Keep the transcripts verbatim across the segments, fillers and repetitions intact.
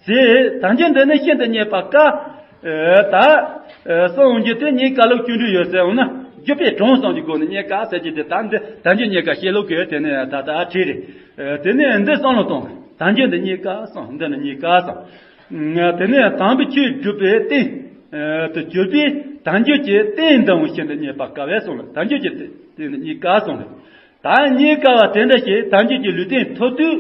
ཟེར། དལ་འབྱོར་འདི་ནི་ཤིན་ཏུ་རྙེད་པར་དཀའ། ཨེ། ད་ཨེ་གསུངས་རྒྱུ་དེ་རྙེད་དཀའ་ལུགས་ཅི་འདྲ་ཡོད་ཟེར་འོང་ན། རྒྱུ་དཔེ་དྲངས་གསུངས་ཀྱི་སྒོ་ནས་རྙེད་དཀའ་ཟེར་གྱི་དེ། ད་འདི་དལ་འབྱོར་རྙེད་དཀའ་བཤད་ལུགས་ཀྱི་དེ་ནས་ད་ལྟ་ཁྲིད་རེད། ཨེ། དེ་ནས་འདི་བསམ་བློ་གཏོང་། དལ་འབྱོར་འདི་རྙེད་དཀའ་གསུངས། འདི་ནི་རྙེད་དཀའ་གསུངས། དེ་ནས་དམ་པའི་ཆོས་སྒྲུབ་པའི་རྟེན་དུ་གྱུར་པའི་དལ་འབྱོར་གྱི་རྟེན་འདི་འང་ཤིན་ཏུ་རྙེད་པར་དཀའ་བས་གསུངས་ལ། དལ་འབྱོར་གྱི་རྟེན་འདི་རྙེད་དཀའ་གསུངས་ལ། ད་རྙེད་དཀའ་བ་དེ་འདྲ་ཞིག་དལ་འབྱོར་གྱི་ལུས་རྟེན་ཐོབ་དུས་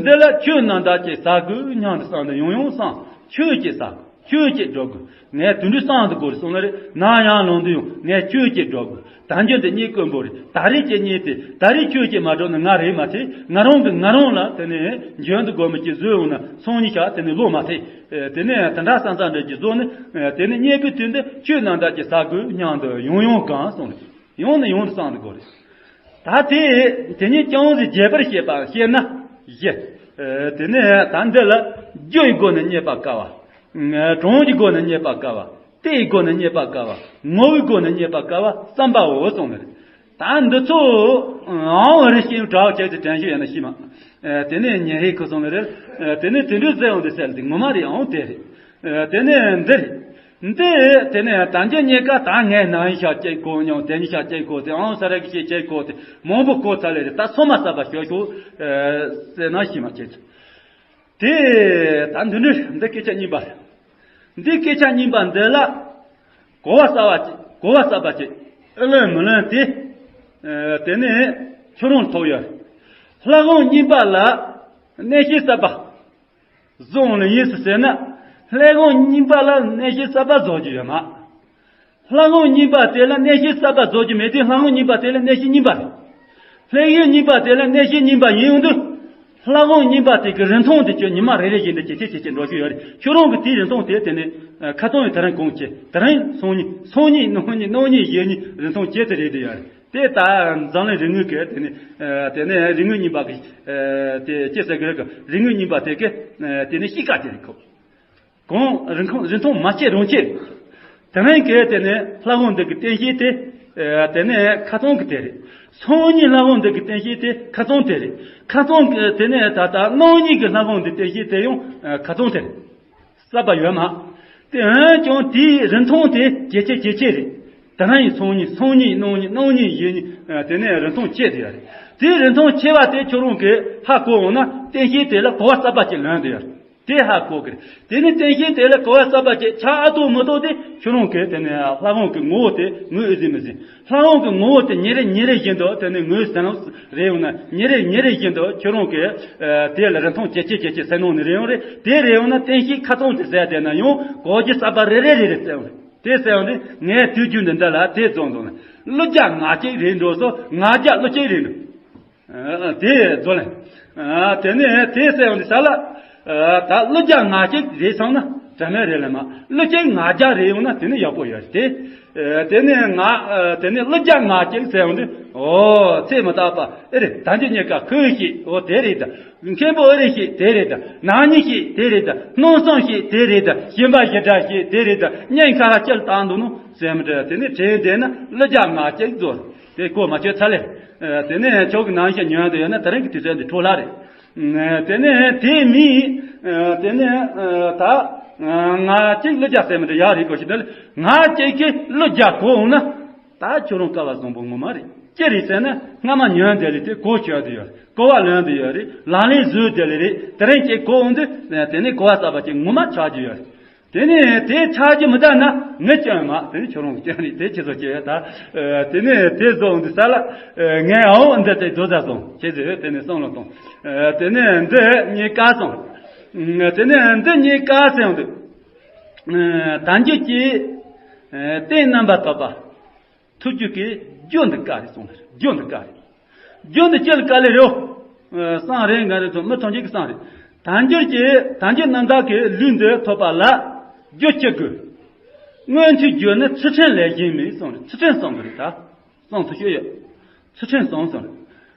འདི་ལ་ཆོས་རྣམ་དག་ཅིག་བསགས་དགོས་སྙམ་དུ་བསམ་དུས་ཡང་ཡང་བསམ། ཆོས་ཅིག་བསགས། ཆོས་ཅིག་སྒྲུབ་དགོས། ངས་དུད་འགྲོའི་བསམ་དུ་གོ་རེ་སོང་ལ་རེ། ནམ་ཡང་ལངས་དུས་ཡང་ངས་ཆོས་ཅིག་སྒྲུབ་དགོས། དལ་འབྱོར་འདི་རྙེད་དཀོན་པོ་རེད། ད་རེས་ཅིག་རྙེད་དེ། ད་རེས་ཆོས་ཅིག་མ་སྒྲུབ་ན་ང་རེད་མ་ཐེ། ང་རང་གི་ང་རང་ལ་དེ་ནས་འཇོན་དུ་དགོས་མི་ཅིག་བཟོས་འོང་ན་སང་ཉིན་ཤག་དེ་ནས་ལོག་མ་ཐེ། དེ་ནས་དེ་འདྲ་བསམ་བསམ་འདྲ་ཅིག་བཟོས་ནས། དེ་ནས་རྙེད་པའི་དུས་འདི་ཆོས་རྣམ་དག་ཅིག་བསགས་དགོས་སྙམ་དུ་ཡང་ཡང་གང་སོང་རེད། ཡང་ནས་ཡང་དུ་བསམ་དུ་གོ་རེད། ད་དེ་དེ་ཉིད་ཅུང་ཟད་རྒྱས་པར་བཤད་པ་བཤད་ན་བཞི། དེ་ནས་ད་འདི་ལ་རྒྱུ་ཡི་སྒོ་ནས་རྙེད་པར་དཀའ་བ། གྲངས་ཀྱི་སྒོ་ནས་རྙེད་པར་དཀའ་བ། དཔེ་ཡི་སྒོ་ནས་རྙེད་པར་དཀའ་བ། ངོ་བོའི་སྒོ་ནས་རྙེད་པར་དཀའ་བ་བསམ་པའོ་གསུངས་ནས། ད་འདི་ཚོ་ཨང་རེ་ཞིག་གྲགས་བྱས་ཏེ་དྲན་ཤེས་ཡོད་ན་ཤི་མ། དེ་ནས་ཉེ་རེ་ཁུ་སོང་ལ་རེད། དེ་ནས་དེ་འདྲའི་ཟེར་འོང་དུ་ཟེར་ཏེ་ངོ་མ་རེད། ཨང་དེ་རེད། དེ་ནས་འདི་རེད། འདི་དེ་ནས་དལ་འབྱོར་རྙེད་དཀའ། ད་ངས་ནང་ཡིན་ཤག་ཅེས་གོ་མྱོང་། དེ་ཉིད་ཤག་ཅེས་གོ་དེ། ཨང་ས་ར་གི་ཤེས་ཅེས་གོ་དེ། མང་པོ་གོ་ཚར་ལེ་རེད། ད་སོ་མ་ས་པ་ཤོད་ཤོད་ཟེར་ན་ཤི་མ་བྱེད་ཚུལ། དེ་ད་འདི་འདྲ་འདི་སྐད་ཆ་རྙིང་པ་རེད། འདི་སྐད་ཆ་རྙིང་པ་འདི་ལ་གོ་བ་གསར་བ་ཅིག་གོ་བ་གསར་པ་ཅིག་ཨེ་ལོན་མི་ལོན་དེ། དེ་ནས་ཁྱོད་རང་ཐོབ་ཡོད་རེད། ལྷ་ཁང་རྙིང་པ་ལ་གནས་བཤད་གསར་པ་བཟོ་འོང་ལེ་ཡིན་ཟེར་ཟེར་ན། ལྷ་ཁང་རྙིང་པ་ལ་གནས་བཤད་གསར་པ་བཟོ་རྒྱུ་ཡོད་མ། ལྷ་ཁང་རྙིང་པ་དེ་ལ་གནས་བཤད་གསར་པ་བཟོ་རྒྱུ་མེད་དུས། ལྷ་ཁང་རྙིང་པ་དེ་ལ་གནས་བཤད་རྙིང་པ་རེད། ལྷ་ཡུལ་རྙིང་པ་དེ་ལ་གནས་བཤད་རྙིང་པ་ཡིན་ཡོང་དུས། ལྷ་ཁང་རྙིང་པ་དེ་གི་རིན་ཐང་དེ་ཁྱོད་ཉི་མ་རེ་རེ་བཞིན་དུ་ཇེ་ཆེ་ཇེ་ཆེ་འགྲོ་བཞིན་ཡོད་རེད། ཁྱོད་རང་གི་དེའི་རིན་ཐང་དེ་དེ་ནས་ཁ་ཚང་བའི་དེ་རིང་གོང་ཆེ། དེ་རིང་སང་ཉིན། སང་ཉིན་གནངས་ཉིན། གནངས་ཉིན་གཞེས་ཉིན་རིན་ཐང་ཇེ་ཆེ་རེད་དུ་ཡོད་རེད། དེ་ད་འཛམ་གླིང་རིག་དངོས་ཀྱི་དེ་ནི། དེ་ནི་རིག་དངོས་རྙིང་པ་གི། དེ་ཅི་ཟེར་གི་རེད་གི། རིག་དངོས་རྙིང་པ་དེ་གི། དེ་ནི་གཤིས་ཀ་དེ་རེད་གོ། གང་རིན་གོང་རིན་ཐང་མ་ཆེ་རུང་ཆེ། དེ་རིང་གི་དེ་ནི་ལྷ་ཁང་འདི་གི་རྟེན་གཞི་དེ། དེ་ནི་ཁ་ཚང་གི་དེ་རེད། སང་ཉིན་ལྷ་ཁང་འདི་གི་རྟེན་གཞི་དེ་ཁ་ཚང་དེ་རེད། ཁ་ཚང་གི་དེ་ནི་ད་ལྟ་གནངས་ཉིན་གི་ལྷ་ཁང་འདི་རྟེན་གཞི་དེ་ཡང་ཁ་ཚང་དེ་རེད། གསར་པ་ཡོད་མ། དེ་འོན་ཀྱང་དེའི་རིན་ཐང་དེ་ཇེ་ཆེ་ཇེ་ཆེ་རེད། དེ་རིང་ཡིན་སང་ཉིན། སང་ཉིན་གནངས་ཉིན། གནངས་ཉིན་གཞེས་ཉིན། དེ་ནས་རིན་ཐང་ཆེ་དེ་ཡ་རེད། དེའི་རིན་ཐང་ཆེ་བ་དེ་ཁྱོད་རང་གིས་ཧ་གོ་འོང་ན། རྟེན་གཞི་དེ་ལ་གོ་བ་གསར་པ་ཅིག་ལོན་དེ་ཡ་རེད། དེ་ཧ་གོ་གི་རེད། དེ་ནི་རྟེན་གཞི་དེ་ལ་གོ་བ་གསར་པ་ཅིག་ཆགས་ཨ་ཐུབ་མི་ཐུབ་དེ་ཁྱོད་རང་གིས་དེ་ནས་ལྷ་ཁང་གི་ངོ་བོ་དེ་ངོས་ཨེ་ཟིན་མི་ཟིན། ལྷ་ཁང་གི་ངོ་བོ་དེ་ཉིན་རེ་ཉིན་རེ་བཞིན་དུ་དེ་ནས་ངོས་ཟིན་རེ་ཡོང་ན། ཉིན་རེ་ཉིན་རེ་བཞིན་དུ་ཁྱོད་རང་གིས་དེ་ལ་རིན་ཐང་ཇེ་ཆེ་ཇེ་ཆེ་སེལ་གནང་ནས་རེ་ཡོང་རེད། དེ་རེ་ཡོང་ན་རྟེན་གཞི་ཁ་ཚང་དེ་ཟད་བསྡད་ན་ཡང་གོ་རྒྱུ་གསར་པ་རེ་རེ་རེ་རེ་སེལ་ཡོང་རེད། དེ་སེལ་ཡོང་དུས་ངས་དུས་རྒྱུན་དུ་འདི་ལ་དེ་རྫོགས་འདུག་ན། ཀླུ་རྒྱ་ང་གཅིག་རེད་འགྲོ་སོ། ང་རྒྱལ་ཀླུ་གཅིག་རེད་འགྲོ། དེ་རྫོགས་ལེ། དེ་ནས་དེ་སེལ་ཡོང་དུས་ས་ལ། ད་ཀླུ་རྒྱ་ང་གཅིག་རེད་སོང་ན་དྲན་མེད་རེད་ལེ་མ། ཀླུ་གཅིག་ང་རྒྱལ་རེད་ཡོང་ན་དེ་ནི་ཡག་པོ་ཡོད་རེད་དེ། དེ་ནས་ང་། དེ་ནས་ཀླུ་རྒྱ་ང་གཅིག་ཟེར་ཡོང་དུས། ཨོ་ཚེ་མི་རྟག་པ་ཨེ་རེད། དལ་འབྱོར་རྙེད་དཀའ་ཁོ་ཤེས། ཨོ་དེ་རེད་ད། མཁན་པོ་ཨེ་རེད་ཤེས། དེ་རེད་ད། ནག་ཉེས་ཤེས། དེ་རེད་ད། སྣང་བསམ་ཤེས། དེ་རེད་ད། ཞེན་པ་ཞེ་དྲག་ཤེས། དེ་རེད་ད། གཉེན་ཁ་ཁ་ཅིག་བཏང་འདུག་ནོ་ཟེར་མི་འདྲ། དེ་ནས་དྲན་བསྡད་ན་ཀླུ་རྒྱ་ང་གཅིག་རྫོགས། དེ་གོ་མ་ཆོད་ཚར་ལེ། དེ་ནས་ཁྱོད་ཀྱི་ནང་བཞིན་ཉོན་དུ་ཡོད་ན་དེ་རིང་གི་དུས་ཚོད་འདི་འཕྲོ་བརླག་རེད། དེ་ནས་དེ་མིན། དེ་ནས་ད་ང་གཅིག་ཀླུ་རྒྱ་ཟེར་མི་འདྲ་ཡག་རེད་གོ་ཞིག་ད། ང་གཅིག་གིས་ཀླུ་རྒྱ་གོ་འོང་ན། ད་ཁྱོད་རང་སྐལ་བ་བཟང་པོ་ངོ་མ་རེད། ཅི་རེད་ཟེར་ན་སྔ་མ་ཉོན་བསྡད་ལེ་དེ་གོ་ཆོད་དེ་ཡོད་རེད། གོ་བ་ལོན་དེ་ཡོད་རེད། ལག་ལེན་བཟོས་བསྡད་ལེ་རེད། དེ་རིང་ཅིག་གོ་འོང་དུས་དེ་ནས་གོ་བ་གསར་པ་ཅིག་ངོ་མ་ཆགས་རྒྱུ་ཡོད་རེད། དེ་ནས་དེ་ཆགས་རྒྱུ་མི་ད་ན་ངའི་སྐྱོན་མ། དེ་ནས་ཁྱོད་རང་གི་སྐྱོན་རེད། དེ་ཁྱེད་ཚོ་སྐྱོན་ཡོད་ད། དེ་ནས་དེ་བཟོ་འོང་དུས་ས་ལ། ངས་འོང་འདི་དེ་བཟོ་ད་སོང་ཁྱེད་ཚོས་དེ་ནས་བསམ་བློ་གཏོང་། དེ་ནས་འདི་རྙེད་དཀའ་སོང་། དེ་ནས་འདི་རྙེད་དཀའ་སོང་དུས། དལ་འབྱོར་གྱི་རྟེན་རྣམ་པར་དག་པ། ཐོབ་རྒྱུ་གི་རྒྱུ་འདི་དཀའ་རེད་གསུངས་ལ། རྒྱུ་འདི་དཀའ་རེད། རྒྱུ་འདི་ཅི་ལ་དཀའ་ལས་རེད། བསམ་རེད་ང་རེ་ཚོ་མི་ཐམས་ཅད་ཀྱི་བསམ་རེད། དལ་འབྱོར་གྱི་དལ་འབྱོར་རྣམ་དག་གི་ལུས་འདི་ཐོབ་པ་ལ་རྒྱུ་ཅི་དགོས། སྔོན་ཚེ་རྒྱུ་ནི་ཚུལ་ཁྲིམས་ལས་གཞན་མེད་གསུངས་རེད། ཚུལ་ཁྲིམས་གསུངས་གི་རེད་ད། གསུངས་ཚུལ་ཤོད་ཡོད། ཚུལ་ཁྲིམས་གསུངས་གསུངས་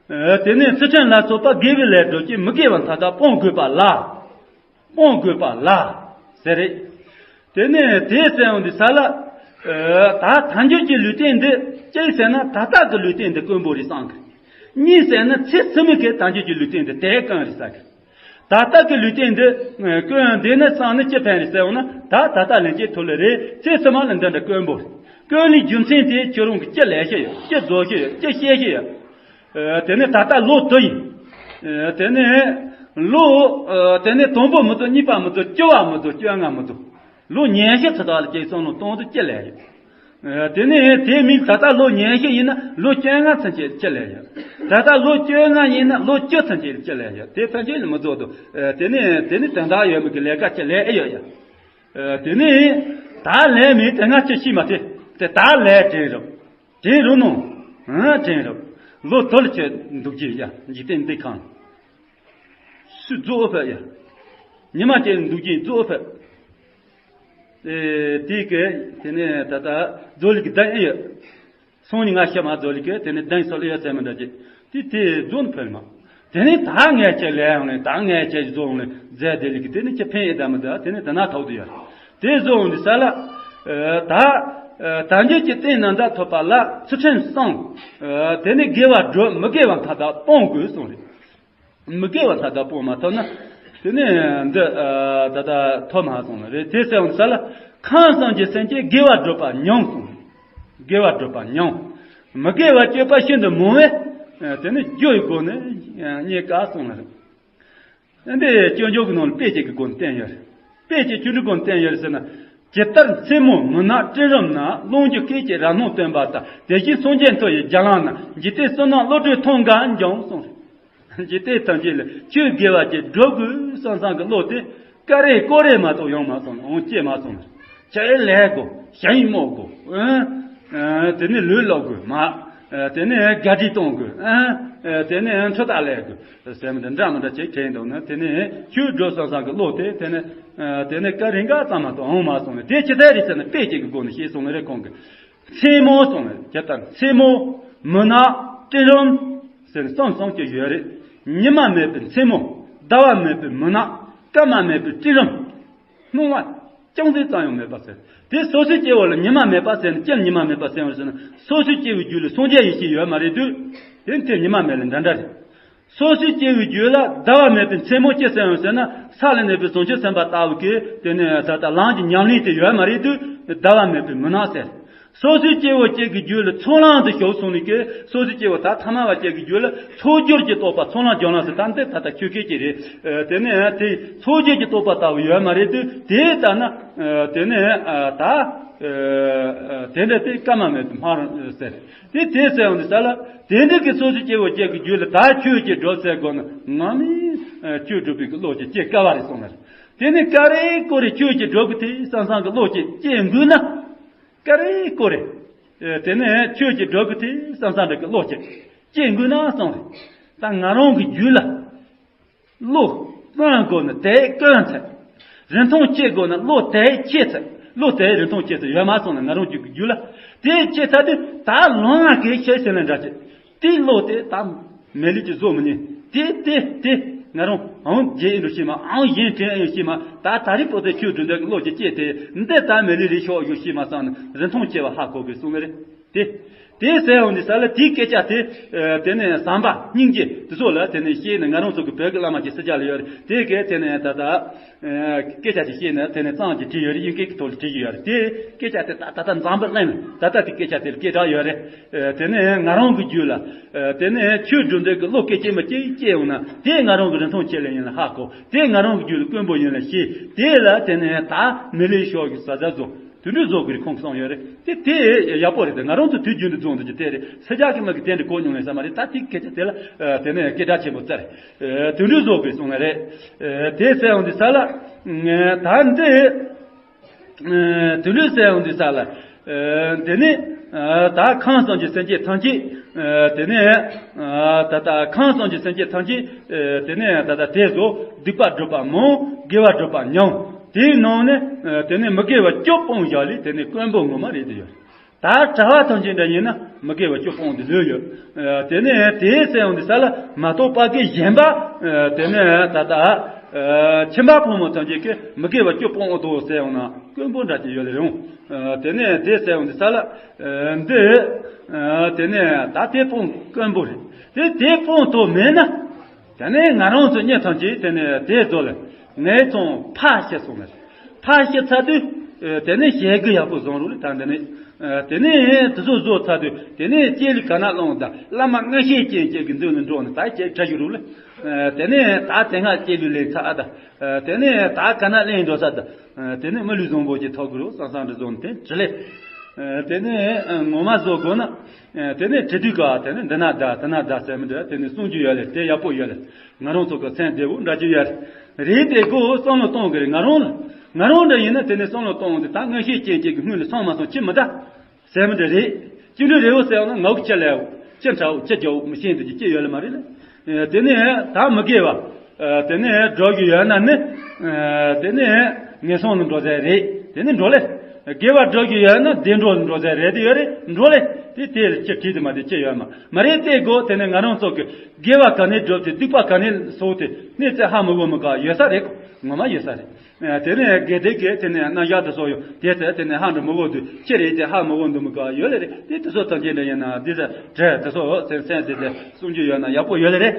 རེད། དེ་ནས་ཚུལ་ཁྲིམས་ལ་སོགས་པ་དགེ་བའི་ལས་སྒྲུབ་ཀྱི་མི་དགེ་བ་མཐའ་དག་སྤོང་དགོས་པ་ལ། སྤོང་དགོས་པ་ལ། ཟེར་རེད། དེ་ནས་དེ་ཟེར་ཡོང་དུས་ས་ལ། ད་དལ་འབྱོར་གྱི་ལུས་རྟེན་འདི་གཅིག་ཟེར་ན་ད་ལྟ་གི་ལུས་རྟེན་འདི་དཀོན་པོ་རེད་བསམ་གི། གཉིས་ཟེར་ན་ཚེ་ཕྱི་མའི་གི་དལ་འབྱོར་གྱི་ལུས་རྟེན་འདི་དེ་དཀོན་རེད་བསམ་གི། ད་ལྟ་གི་ལུས་རྟེན་འདི་ཀུན་འདི་ནི་སང་ནི་ཅི་ཕན་རེད་ཟེར་འོང་ན། ད་ད་ལྟ་ལན་གཅིག་ཐུབ་ལེ་རེད། ཚེ་ཕྱི་མ་ལ་འདི་འདྲ་དཀོན་པོ་རེད། དཀོན་ལས་རྒྱུ་མཚན་དེ་ཁྱོད་རང་གི་ཅི་ལས་ཤེས་ཡོད། ཅི་རྫོགས་ཤེས་ཡོད། ཅི་ཤེས་ཤེས་ཡོད། དེ་ནི་ད་ལྟ་ལོ་དུ་ཡིན། དེ་ནི་ལོ་དེ་ནི་དང་པོ་མི་འདུག་གཉིས་པ་མི་འདུག་བཅུ་བ་མི་འདུག་བཅོ་ལྔ་མི་འདུག་ལོ་ཉི་ཤུ་ཚོད་དག་ལ་ཅིག་བསམ་བློ་གཏོང་དུ་ཅི་ལས་ཡོད། དེ་ནས་དེ་མིན་ད་ལྟ་ལོ་ཉི་ཤུ་ཡིན་ན་ལོ་བཅོ་ལྔ་ཚུན་ཆད་ཅི་ལས་ཡོད། ད་ལྟ་ལོ་བཅོ་ལྔ་ཡིན་ན་ལོ་བཅུ་ཚུན་ཆད་ཅི་ལས་ཡོད། དེ་ཚུན་ཆད་ལ་མི་རྫོགས་འདུག་དེ་ནས་དེ་ནི་དོན་དག་ཡོད་མི་གི་ལས་ཀ་ཅི་ལས་ཨེ་ཡོད་ཡ། དེ་ནས་ད་ལས་མིན་དེ་སྔ་ཅི་ཤི་མ་དེ་དེ་ད་ལས་དྲན་རོགས། དྲན་རོགས་ནོ། ཨ་དྲན་རོགས། ལོ་དོལ་ཆེ་འདུག་ཅི་ཡ་འཇིག་རྟེན་འདི་ཁང་། སུ་རྫོགས་ཕེབས་ཡ། ཉི་མ་ཅན་འདུག་ཅི་རྫོགས་ཕེབས། ཨེ་དེ་གས་དེ་ནས་ད་ལྟ་རྫོགས་ལི་གི་གདན་ཨེ་ཡོད། སང་ཉིན་ང་ཤི་མ་རྫོགས་ལི་གས་དེ་ནས་གདན་སོགས་ལ་ཡོད་ཚད་མི་འདྲ་ཅིག་དེ་དེ་རྫོགས་ནི་ཕེབས་མ། དེ་ནས་ད་ངས་ཅི་ལས་ཡང་ནས་ད་ངས་ཅི་རྫོགས་ནས་རྫས་དེ་ལི་གི་དེ་ནས་ཅི་ཕན་ཨེ་ད་མི་འདུག་དེ་ནས་ད་ན་ཐོག་ཏུ་ཡོད། དེ་བཟོ་འོང་དུས་ས་ལ། ད་ད་འཇོག་གི་རྟེན་ན་འདའ་ཐོབ་པ་ལ་ཚུལ་ཁྲིམས་གསུམ། དེ་ནས་དགེ་བ་སྒྲུབ། མི་དགེ་བ་མཐའ་དག་སྤོང་དགོས་གསུངས་རེད། མི་དགེ་བ་མཐའ་དག་སྤོང་མ་ཐུབ་ན། དེ་ནས་འདི་ད་ལྟ་ཐོབ་མ་སོང་ལ་རེད། དེ་ཟེར་འོང་དུས་ས་ལ་ཁམས་གསུམ་གྱི་སེམས་ཅན་དགེ་བ་སྒྲུབ་པ་ཉུང་གསུངས་རེད། དགེ་བ་སྒྲུབ་པ་ཉུང་། མི་དགེ་བ་སྤྱོད་པ་ཤིན་ཏུ་མང་བས། དེ་ནི་རྒྱུ་ཡི་སྒོ་ནས་རྙེད་དཀའ་གསུངས་ལ་རེད། འདི་སྤྱོད་འཇུག་གི་ནང་ལ་དཔེ་གཅིག་གི་སྒོ་ནས་བསྟན་ཡོད་རེད། དཔེ་གཅིག་ཆོས་འབྲེལ་སྒོ་ནས་བསྟན་ཡོད་རེད་ཟེར་ན། ཇི་ལྟར་མཚན་མོ་མུན་ནག་སྤྲིན་རུམ་ན། རླུང་རྒྱུ་སྐད་ཅིག་ར་སྣང་སྟོན་པ་ལྟར། དེ་བཞིན་སངས་རྒྱས་མཐོ་ཡི་རྒྱ་ལམ་ན། འཇིག་རྟེན་བསོད་ནམས་བློ་གྲོས་ཐང་ག་འབྱུང་གསུངས་རེད། འཇིག་རྟེན་ཐམས་ཅད་ལ་ཆོས་དགེ་བ་ཅིག་སྒྲུབ་དགོས་བསམ་བསམ་གི་བློ་དེ་ཀ་རེ་ཀོ་རེ་མ་གཏོགས་ཡོང་མ་སོང་། འོང་སྐྱེས་མ་སོང་། ཆ་ཡི་ལས་དགོས། ཞ་ཡི་རྨོ་དགོས། ཨ། ཨ། དེ་ནས་ལུས་སློག་དགོས་མ། ཨ། དེ་ནས་དགའ་སྡིག་གཏོང་དགོས། ཨ། ཨ། དེ་ནས་འཕྲུལ་རྟ་ལས་དགོས་ཟེར་མི་འདྲ་འདྲ་མི་འདྲ་བྱེད་མཁན་འདུག་ན། དེ་ནས་ཆོས་སྒྲུབ་བསམ་བསམ་གི་བློ་དེ་དེ་ནས། ཨ། དེ་ནས་ཀ་རེ་འགའ་ཙམ་མ་གཏོགས་འོང་མ་སོང་ནས། དེ་ཅི་ལྟར་རེད་ཟེར་ན། དཔེ་གཅིག་གི་སྒོ་ནས་བཤད་སོང་ནི་རེད་ཁོང་གིས། མཚན་མོ་སོང་ནས་ཇི་ལྟར་མཚན་མོ། མུན་ནག་སྤྲིན་རུམ་ཟེར་ནས་གསུམ་གསུམ་གྱི་ཡོད་རེད། ཉི་མ་མེད་པའི་མཚན་མོ། ཟླ་བ་མེད་པའི་མུན་ནག་སྐར་མ་མེད་པའི་སྤྲིན་རུམ། སྣང་བ་ཅུང་ཟད་ཙམ་ཡང་མེད་པ་ཟེར། དེ་སོ་སོའི་སྐྱེ་བོ་ལ་ཉི་མ་མེད་པ་ཟེར་ན། ཅི་ཉི་མ་མེད་པ་ཟེར་བ་ཟེར་ན། སོ་སོའི་སྐྱེ་བོའི་རྒྱུད་ལ་སངས་རྒྱས་ཡེ་ཤེས་ཡོད་མ་རེད་དུས། དེ་དེ་ཉི་མ་མེད་ལ་འདྲ་འདྲ་རེད། སོ་སོའི་སྐྱེ་བོའི་རྒྱུད་ལ་ཟླ་བ་མེད་པའི་མཚན་མོ་སྐྱེ་ཟེར་བ་ཟེར་ན། ས་ལ་གནས་པའི་བྱང་ཆུབ་སེམས་དཔའ་ལྟ་བུ་གིས་དེ་ནས་ད་ལྟ་ལམ་གྱི་ཉམས་ལེན་དེ་ཡོད་མ་རེད་དུས། ཟླ་བ་མེད་པའི་མུན་ནག་ཟེར། སོ་སོའི་སྐྱེ་བོ་གཅིག་གི་རྒྱུད་ལ་ཚོགས་ལམ་དུ་ཞུགས་སོང་ནས་ཀྱི། སོ་སོའི་སྐྱེ་བོ་ད་ཐ་མལ་བ་གཅིག་གི་རྒྱུད་ལ་ཚོགས་སྦྱོར་གྱི་རྟོགས་པ། ཚོགས་ལམ་སྦྱོར་ལམ་ཟེར། ད་འདི་ད་ལྟ་ཆོས་སྐད་ཅིག་རེད། དེ་ནས་དེ་ཚོགས་སྦྱོར་གྱི་རྟོགས་པ་ལྟ་བུ་ཡོད་མ་རེད་དུས། དེ་ལྟ་ན། དེ་ནས་ད་དེ་འདྲ་དེ་སྐར་མ་མེད་དུ་སྨྲ་ཟེར། དེ་དེ་ཟེར་བ་འདི་ས་ལ། དེ་འདྲ་གི་སོ་སོའི་སྐྱེ་བོ་གཅིག་གི་རྒྱུད་ལ་ད་ཆོས་ཅིག་སྒྲུབ་ཟེར་དགོས་ན། ང་མི་ཆོས་སྒྲུབ་པའི་གི་བློ་ཅིག་སྐྱེ་དཀའ་བ་རེད་གསུངས་ནས། དེ་ནས་ཀ་རེ་ཀོ་རེ་ཆོས་ཅིག་སྒྲུབ་གི་དེ་བསམ་བསམ་གི་བློ་ཅིག་སྐྱེ་དགོས་ན། ཀ་རེ་ཀོ་རེ། དེ་ནས་ཆོས་ཅིག་སྒྲུབ་གི་དེ་བསམ་བསམ་འདྲ་གི་བློ་ཅིག་སྐྱེ་དགོས་ན་གསུངས་རེད། ད་ང་རང་གི་རྒྱུད་ལ། བློ་བསྐང་དགོས་ན་དེ་བསྐང་ཚེ། རིན་ཐང་ཆད་དགོས་ན་བློ་དེ་ཆད་ཚེ། བློ་དེ་རིན་ཐང་ཆད་ཚེ་ཡོད་མ་སོང་ན། ང་རང་རྒྱུད་ཀྱི་རྒྱུད་ལ་དེ་ཆད་ཚར་དུས། ད་ལོང་ང་གེ་ཤེས་ཟེར་ན་འདྲ་ཆེ། དེ་བློ་དེ་ད་མེད་ལུགས་ཀྱི་བཟོ་མི་ཉན། དེ་དེ་དེ་ང་རང་ཨང་རྒྱས་ཡིན་འགྲོ་ཤེས་མ། ཨང་གཞན་དྲན་ཡོད་ཤེས་མ། ད་ད་རེས་པོ་དེ་ཆོས་སྒྲུབ་འདོད་ཀྱི་བློ་ཅིག་སྐྱེས་ཏེ། འདི་ད་མེད་ལུགས་རེད་ཤོག་ཡོད་ཤེས་མ་སོང་ན། རིན་ཐང་ཆད་པ་ཧ་གོ་དགོས་གསུངས་ནི་རེད། དེ། དེ་ཟེར་འོང་དུས་ས་ལ་དེའི་སྐད་ཆ་དེ། ཨ། དེ་ནས་བསམ་པ་སྙིང་རྗེ་དེ་ཚོ་ལ་དེ་ནས་བཤད་ནས། ང་རང་ཚོ་གི་བོད་ཀྱི་བླ་མ་ཅིག་སེར་སྐྱ་ལ་ཡོད་རེད། དེ་གས་དེ་ནས་ད་ལྟ། ཨ། སྐད་ཆ་ཅིག་བཤད་ནས་དེ་ནས་གཙང་ཅིག་བྲིས་ཡོད་རེད། དབྱིན་སྐད་ཀྱི་ཐོག་ལ་བྲིས་ཡོད་རེད། དེ་སྐད་ཆ་དེ་ད་ད་ལྟ་འཛམ་བུ་གླིང་ལ་ད་ལྟ་དེ་སྐད་ཆ་དེ་ལ་སྐད་གྲགས་ཡོད་རེད། ཨ། དེ་ནས་ང་རང་གི་རྒྱུད་ལ། ཨ། དེ་ནས་ཆོས་སྒྲུབ་འདོད་ཀྱི་བློ་སྐད་ཅིག་མ་སྐྱེས་སྐྱེས་འོང་ན། དེ་ང་རང་གི་རིན་ཐང་ཆད་ལེ་ཡིན་ལ་ཧ་གོ། དེ་ང་རང་གི་རྒྱུད་ལ་དཀོན་པོ་ཡིན་ལ་ཤེས། དེ་ལ་དེ་ནས་ད་མི་ལུས་ཤོག་གི་ས་ཆ་བཟོ། དེ་འདྲའི་བཟོ་དགོས་རེད་ཁོང་གསུངས་ཡོད་རེད། དེ་དེ་ཡག་པོ་རེད། དེ་ང་རང་ཚོ་དུས་རྒྱུན་དུ་བཟོ་འདུག་ཅི་དེ་རེད། སེར་སྐྱ་གི་མི་གི་དེ་འདྲ་གོ་མྱོང་ཡོད་ས་མ་རེད། ད་དེ་སྐད་ཆ་དེ་ལ། ཨ། དེ་ནས་སྐད་གྲགས་ཆེན་པོ་བཙལ། ཨ། དེ་འདྲའི་བཟོ་དགོས་གསུངས་ནི་རེད། ཨ། དེ་ཟེར་འོང་དུས་ས་ལ། ཨ། ད་འདི། ཨ། དེ་འདྲའི་ཟེར་འོང་དུས་ས་ལ། ཨ། དེ་ནས། ཨ། ད་ཁམས་གསུམ་གྱི་སེམས་ཅན་ཐམས་ཅད། ཨ། དེ་ནས། ཨ། ད་ལྟ་ཁམས་གསུམ་གྱི་སེམས་ཅན་ཐམས་ཅད། ཨ། དེ་ནས་ད་ལྟ་དེ་བཟོ་སྡིག་པ་སྒྲུབ་པ་མང་། དགེ་བ་སྒྲུབ་པ་ཉུང་། དེའི་ནང་ནས། ཨ། དེ་ནས་མི་དགེ་བ་བཅུ་སྤོང་བཞག་ལས་དེ་ནས་དཀོན་པོ་ངོ་མ་རེད་དུ་ཡོད། ད་གྲྭ་བ་ཐམས་ཅད་འདྲ་ཡིན་ན་མི་དགེ་བ་བཅུ་སྤོང་དུ་ལོས་ཡོད། ཨ། དེ་ནས་དེའི་ཟེར་འོང་དུས་ས་ལ་མ་གཏོགས་པ་དགེ་གཞན་པ། ཨ། དེ་ནས་ད་ལྟ། ཨ། ཁྱིམ་པ་ཕོ་མོ་ཐམས་ཅད་ཀྱིས་མི་དགེ་བ་བཅུ་སྤོང་འོ་དོ་ཟེར་འོང་ན་དཀོན་པོ་འདྲ་ཅིག་ཡོད་ལེ་ཡོང་། ཨ། དེ་ནས་དེ་ཟེར་འོང་དུས་ས་ལ། ཨ། འདི། ཨ། དེ་ནས་ད་དེ་སྤོང་དཀོན་པོ་རེད། དེ་དེ་སྤོང་ཐུབ་མེད་ན། དེ་ནས་ང་རང་ཚོ་གཉིས་ཐམས་ཅད་དེ་ནས་དེ་ཚོ་ལ་ངའི་ཚོང་ཕར་བཤད་སོང་ལ། ཕར་བཤད་ཚར་དུས་དེ་ནས་ཞལ་གི་ཡག་པོ་བཟང་རུ་ལ་ད་འདི་ནས་དེ་ནས་དེ་ཚོ་བཟོ་ཚར་དུས་དེ་ནས་ལྕེ་ལུ་ག་ན་ལོང་ད་བླ་མ་མངོན་ཤེས་ཅན་ཅིག་གི་མདུན་ལ་འགྲོ་ནས་ད་ཅེས་གྲ་ཞུ་རུ་ལ། དེ་ནས་ད་དེ་སྔ་ལྕེ་ལུ་ལེན་ཚར་ཨ་ད། དེ་ནས་ད་ག་ན་ལེན་འགྲོ་ས་ད། དེ་ནས་མི་ལུས་བཟང་པོ་ཅིག་ཐོབ་དགོས་རུ་བསམ་བསམ་འདྲ་བཟོ་ནས་དེ་དྲི་ལེ། དེ་ནས་ངོ་མ་བཟོ་དགོས་ན། དེ་ནས་དྲི་དུས་ག་དེ་ནས་འདི་ན་ད་དེ་ན་ད་ཟེར་མི་འདྲ་དེ་ནས་གསུང་རྒྱུ་ཡོད་ལེ་དེ་ཡག་པོ་ཡོད་ལེ། ང་རང་ཚོ་གི་སེམས་བདེ་བོ་འདྲ་རྒྱུ་ཡོད་རེད། རེད་དེ་ཁོ་བསམ་བློ་གཏོང་གི་རེད། ང་རང་ལ་ང་རང་འདྲ་ཡིན་ན་དེ་ནས་བསམ་བློ་གཏོང་དེ་ད་མངོན་ཤེས་ཅན་ཅིག་གི་སྔོན་ལ་སོང་མ་སོང་ཅི་མི་འདྲ་ཟེར་མི་འདྲ་རེད། ཅི་འདྲ་རེད་བོ་ཟེར་ན་ངག་ཅི་ལས་ཅི་འདྲ་ཅི་རྒྱག་མི་ཤེས་འདུག་ཅི་ཡོད་ལ་མ་རེད་ལ། དེ་ནས་ད་མི་དགེ་བ། དེ་ནས་སྒྲུབ་རྒྱུ་ཡོད་ན་ནི། དེ་ནས་ངན་སོང་ལ་འགྲོ་ཟེར་རེད། དེ་ནས་འགྲོ་ལེ། དགེ་བ་སྒྲུབ་རྒྱུ་ཡོད་ན་བདེ་འགྲོ་ལ་འགྲོ་ཟེར་རེད་དེ་ཡོད་རེད་འགྲོ་ལེ། དེ་དེ་ལ་ཅི་བྲིས་དེ་མ་དེ་ཅི་ཡོད་མ་མ་རེད་དེ་གོ་དེ་ནས་ང་རང་ཚོ་གི་དགེ་བ་ག་ནས་སྒྲུབ་དེ་སྡིག་པ་ག་ནས་སོགས་དེ་གནས་ཚད་ཧ་མི་གོ་མི་ག་ཡོད་ས་རེད་གོ་ངོ་མ་ཡོད་ས་རེད། དེ་ནས་དགེ་སྡིག་གི་དེ་ནས་རྣམ་གཞག་དེ་སོགས་ཡོད་དེ་ཚེ་དེ་ནས་ཧ་འགྲོ་མི་གོ་དུས་ཅི་རེད་དེ་ཧ་མི་གོ་འདུག་མི་ག་ཡོད་ལེ་རེད། དེ་དེ་སོགས་ཐམས་ཅད་འདྲ་ཡིན་ན་འདི་ཚེ་དྲེ་དེ་སོགས་སེམས་སེམས་དེ་དེ་གསུང་རྒྱུ་ཡོད་ན་ཡག་པོ་ཡོད་ལེ་རེད།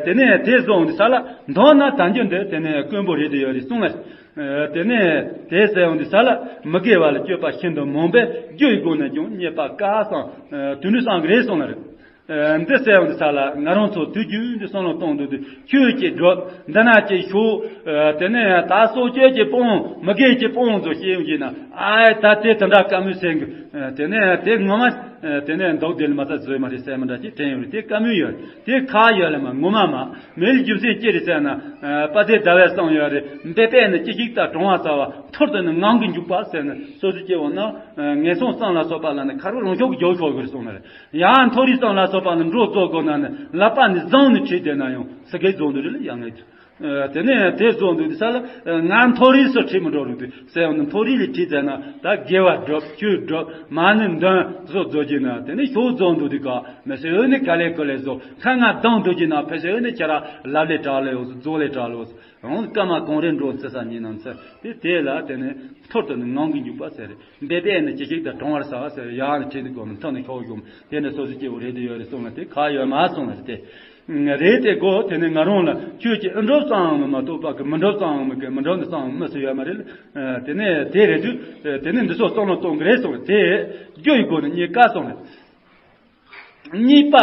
དེ་ནས་དེ་སོང་འདི་ས་ལ་མདོར་ན་དལ་འབྱོར་འདི་དེ་ནས་དཀོན་པོ་རེད་དེ་ཡོད་རེད་གསུང་ལེ། དེ་ནས་དེ་ཟེར་འོང་དུས་ས་ལ་མི་དགེ་བ་ལ་སྤྱོད་པ་ཤིན་ཏུ་མང་པས་རྒྱུ་ཡི་སྒོ་ནས་ཀྱང་རྙེད་པ་དཀའ་གསུངས། དོན་དུ་གསུངས་ཀྱི་རེད་གསུངས་ལ་རེད། འདི་ཟེར་འོང་དུས་ས་ལ་ང་རང་ཚོ་དུས་རྒྱུན་དུ་བསམ་བློ་གཏོང་འདུག་དུས་ཆོས་ཀྱི་སྒྲུབ་འདི་ན་ཅིག་ཞུགས། དེ་ནས་ད་སྲོག་གཅོད་ཀྱི་སྤོང་མི་དགེ་ཀྱི་སྤོང་ཚོ་ཤེས་ཡོང་གྱིས་ན་ཨ་ད་དེ་དེ་འདྲ་དཀའ་མོས་སེང་གི་དེ་ནས་དེ་ངོ་མ་དེ་ནས་མདོག་དེ་ལ་མ་ཚ་བཟོས་མ་རེད་ཟེར་མི་འདྲ་ཅིག་དྲན་ཡོང་རེད། དེ་དཀའ་མོས་ཡོད་རེད། དེ་ཁ་ཡོད་ལ་མ་ངོ་མ་མ། མི་ལ་རྒྱུ་མཚན་ཅི་རེད་ཟེར་ན། དཔལ་ལྡན་ཟླ་བས་གསུངས་ཡོད་རེད། འབད་པས་ནི་ཅི་ཞིག་དང་གྲོང་བར་ཟ་བ། མཐོར་ཐུག་ནི་ངང་གིས་འཇུག་པ་ཟེར་ནས་སོ་སོ་སྐྱེ་བོ་ན། ངན་སོང་གསུམ་ལ་སོགས་པ་ལ་ནི་ཁ་རོག་རང་ཤོག་གི་རྒྱུ་ཤོག་གི་རེད་གསུངས་ནི་རེད། ཡང་མཐོ་རིས་གསུམ་ལ་སོགས་པ་ནི་འགྲོ་རྫོགས་དགོས་ན་ནི་ལག་པ་ནི་བཟུང་ནི་ཁྲིད་བསྡད་ན་ཡང་སི་གེ་རྫོགས་འདུག་རེད་ལ་ཡང་ངེས། དེ་ནས་དེ་རྫོགས་འདུག་དེ་ས་ལ་ང་མཐོ་རིས་སུ་ཁྲིད་མི་འགྲོ་རུང་དུས་ཟེར་ཡང་ནི་མཐོ་རིས་ལས་ཁྲིད་ཟེར་ན་ད་དགེ་བ་སྒྲུབ་ཆོས་སྒྲུབ་མ་ཎི་འདོན་སོགས་རྫོགས་རྒྱུ་ན་དེ་ནི་ཤོག་རྫོགས་འདུག་དེ་ག་མི་སེ་འོ་ནི་ག་ལེ་ག་ལེ་བཟོ་ཁ་ང་གདང་འདུག་གྱི་ན་ཕེ་སེ་འོ་ནི་ཁྱེད་ར་ལབ་ལེ་དྲག་ལེ་འོ་རྫོགས་ལེ་དྲག་ལེ་འོ་རང་སྐར་མ་གང་རེ་འགྲོ་ཚེ་ས་ཉིན་ནམ་ཚེ་དེ་དེ་ལ་དེ་ནི་མཐོར་ཐུག་ནི་ངང་གིས་འཇུག་པ་ཟེར་འབད་པས་ནི་ཅི་ཞིག་དང་གྲོང་བར་ཟ་བ་ཟེར་ཡང་ནི་ཁྲིད་ནི་དགོས་མི་མཐོ་ནི་ཤོག་གཞུང་དེ་ནི་སོ་སོ་སྐྱེ་བོ་རེད་དེ་ཡོད་རེད་གསུངས་ལ་དེ་ཁ་ཡོད་མ་གསུངས་ལ་དེ་རེད་དེ་གོ་དེ་ནི་ང་རང་ལ་ཁྱོད་ཀྱིས་ཨི་འགྲུབ་ཙམ་མ་གཏོགས་པ་གི་མི་འགྲུབ་ཙམ་མི་གི་མི་འགྲུབ་ནི་ཙམ་མི་སུ་ཡོད་མ་རེད་ལ་དེ་ནི་དེ་རེད་དུས་དེ་ནི་འདི་ཚོ་བསམ་བློ་གཏོང་གི་རེད་གསུངས་ལ་དེ་རྒྱུ་ཡི་སྒོ་ནི་རྙེད་དཀའ་གསུངས་ལ། གཉིས་པ་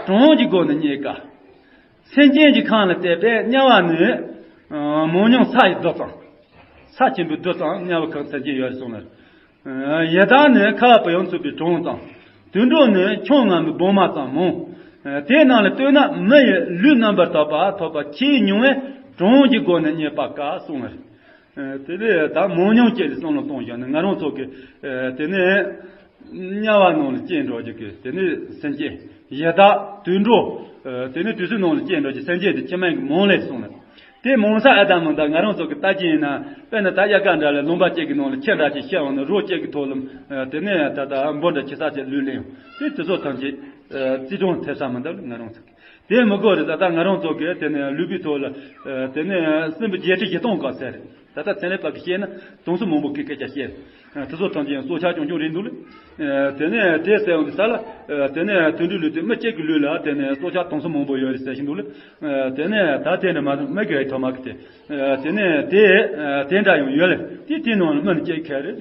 གྲངས་ཀྱི་སྒོ་ནས་རྙེད་དཀའ། སེམས་ཅན་གྱི་ཁམས་ལ་བལྟས་པས་དམྱལ་བ་ནི། མང་ཉུང་ས་ཡི་རྡུལ་ཙམ། ས་ཆེན་པོའི་རྡུལ་ཙམ་དམྱལ་བ་ཁམས་སེམས་ཅན་ཡོད་རེད་གསུངས་ནས། ཡི་དྭགས་ནི་ཁ་བ་བུ་ཡུག་འཚུབ་པའི་གྲངས་ཙམ། དུད་འགྲོ་ནི་ཆང་རྔ་མའི་སྦུག་མ་ཙམ་མང་། དེ་རྣམས་ལ་ལྟོས་ན་མི་ཡི་ལུས་རྣམ་པར་དག་པ་ཐོབ་པ་ཆེས་ཉུང་བས་གྲངས་ཀྱི་སྒོ་ནས་རྙེད་པ་དཀའ་གསུངས་པ་རེད། དེ་ལས་ད་མང་ཉུང་བཅས་ལ་བསམ་བློ་གཏོང་བཞག་ན་ང་རང་ཚོ་གི་དེ་ནས། དམྱལ་བ་ནང་ལ་སྐྱེས་འགྲོ་རྒྱུ་གི་དེ་ནི་སེམས་ཅན། ཡི་དྭགས་དུད་འགྲོ། དེ་ནི་དུད་སོལ་ནང་ལ་སྐྱེས་འགྲོ་རྒྱུ་སེམས་ཅན་དེ་ཁྱིམ་མིང་གི་མང་ལས་སོང་ལ། དེ་མང་ས་ཨ་དང་མང་དང་ང་རང་ཚོ་གི་ལྟ་ཅི་ཡིན་ན་དཔེར་ན་ད་དབྱར་ཁ་འདྲ་ལ་ལུང་པ་གཅིག་གི་ནང་ལ་ཁྱི་འདྲ་ཅིག་ཤི་འོང་ན་རོ་གཅིག་གི་ཐོག་ལ་དེ་ནི་ད་ལྟ་འབུ་འདྲ་ཁྱི་ས་ཅིག་ལུས་ལེན་ཡོང་དེ་དུད་སོལ་ཐམས་ཅད་རྩིས་གྲངས་ཐེབས་ས་མི་འདུག་ང་རང་ཚོ་གི་དེ་མི་དགོས་རེད། ད་ལྟ་ང་རང་ཚོ་གི་དེ་ནི་ལུས་པོའི་ཐོག་ལ་དེ་ནི་སྲིན་བུ་བརྒྱད་ཁྲི་བཞི་སྟོང་ག་ཟེར་རེད། ད་ལྟ་ཚན་རིག་པ་གིས་བཤད་ན་དུང་སོ་མང་པོ་གི་སྐད་ཆ་བཤད། དེ་ཚོ་ཐམས་ཅད་ཡང་སྲོག་ཆགས་ཆུང་ཆུང་རེད་འདུག་ལ། དེ་ནས་དེ་ཟེར་བ་འདི་ས་ལ། དེ་ནས་དུད་འགྲོའི་ལུས་དེ་མི་གཅིག་གི་ལུས་ལ་དེ་ནས་སྲོག་ཆགས་དུང་སོ་མང་པོ་ཡོད་རེད་ཟེར་བཞིན་འདུག་ལ། དེ་ནས་ད་དེ་འདྲ་མ་མི་གི་ཐོག་མ་གི་དེ། དེ་ནས་དེ་དེ་འདྲ་ཡང་ཡོད་ལ། དེ་དེའི་ནང་ལ་མི་ནི་གཅིག་ག་རེད།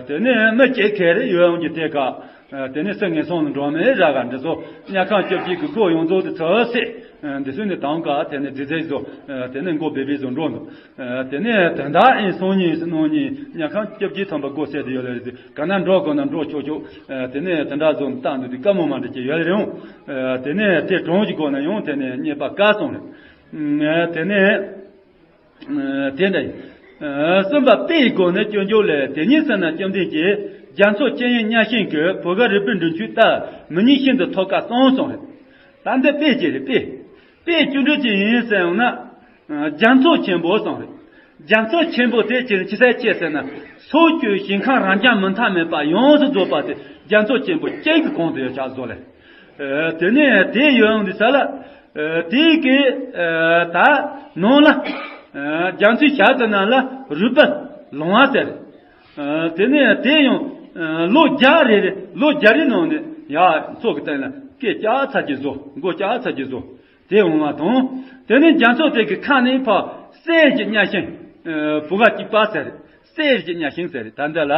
དེ་ནས་མི་སྐྱེ་ཁེ་རེ་ཡོད་ཡོང་གི་དེ་ཀ། དེ་ནས་སེམས་ངན་སོང་ལ་འགྲོ་མེད་ར་ག་འདི་ཚོ་དམྱལ་ཁམས་བཅོ་བརྒྱད་ཀྱི་སྒོ་ཡོངས་རྫོགས་དེ་ཚོ་སེ། འདི་ཚོ་ནི་དང་ཀ་དེ་ནས་འདི་ཚེ་བཟོ། དེ་ནས་མགོ་སྦས་པའི་བཟོ་འགྲོ་འདུག་དེ་ནས་དོན་དག་ཨིན་སོང་ཉིན་སྣང་ཉིན་དམྱལ་ཁམས་བཅོ་བརྒྱད་ཐམ་པ་སྒོ་སེ་དེ་ཡོད་ལ་རེད། ག་ན་འགྲོ་དགོས་ན་འགྲོ་ཆོག་ཆོག་དེ་ནས་དེ་འདྲ་བཟོ་བཏང་འདུག་དེ་བཀའ་མོ་མ་འདྲ་ཅིག་ཡོད་ལ་རེད་འོང་། དེ་ནས་དེ་གྲོང་གི་སྒོ་ན་ཡོང་དེ་ནས་རྙེད་པ་དཀའ་སོང་རེད། དེ་ནས། དེ་འདྲ་ཡིན། གསུམ་པ་དཔེའི་སྒོ་ནས་སྐྱོན་བརྗོད་ལས། དེ་ཉིད་ཟེར་ན་བཅོམ་ལྡན་གྱིས་རྒྱ་མཚོ་ཆེན་ཡོན་གཉའ་ཤིང་གི་བུ་ག་རིལ་བུའི་འབྲུ་མཆོག་ལྟར་མི་ཉིད་ཤིན་ཏུ་ཐོབ་དཀའ་གསུངས་སོང་རེད། ད་འདི་དཔེ་ཅིག་རེད་དཔེ། དཔེ་སྐྱོན་བརྗོད་ཅིག་ཡིན་ཟེར་ཡོང་ན། རྒྱ་མཚོ་ཆེན་པོ་གསུངས་རེད། རྒྱ་མཚོ་ཆེན་པོ་དེ་ཅི་ཅི་ཟེར་ཅི་ཟེར་ན། སྲོག་གཅོད་ཞིང་ཁམས་རབ་འབྱམས་མི་མཐའ་མེད་པ་ཡོངས་སུ་རྫོགས་པ་དེ་རྒྱ་མཚོ་ཆེན་པོ་གཅིག་གི་གོང་དུ་ཡོད་ཆགས་བཟོ་ལེ། དེ་ནས་དེ་ཡོད་ཡོང་དུས་ས་ལ། དེའི་གི་ད་ནང་ལ་རྒྱ་མཚོའི་ཞལ་དུ་ན་ལ་རུས་པ་ལོང་བ་ཟེར། དེ་ནས་དེ་ཡང་ལོ་བརྒྱ་རེ་རེ་ལོ་བརྒྱ་རེ་ནང་ནས་ཡ་མཚོ་གི་སྟེང་ལ་སྐད་ཅག་ཚ་གྱི་བཟོ་མགོ་ཅག་ཚ་གྱི་བཟོ། དེ་འོང་བ་དང་། དེ་ནས་རྒྱ་མཚོ་དེ་གི་ཁ་ནས་ཕར་གསེར་གྱི་གཉའ་ཤིང་བུ་ག་གཅིག་པ་ཟེར། གསེར་གྱི་གཉའ་ཤིང་ཟེར། ད་འདི་ལ་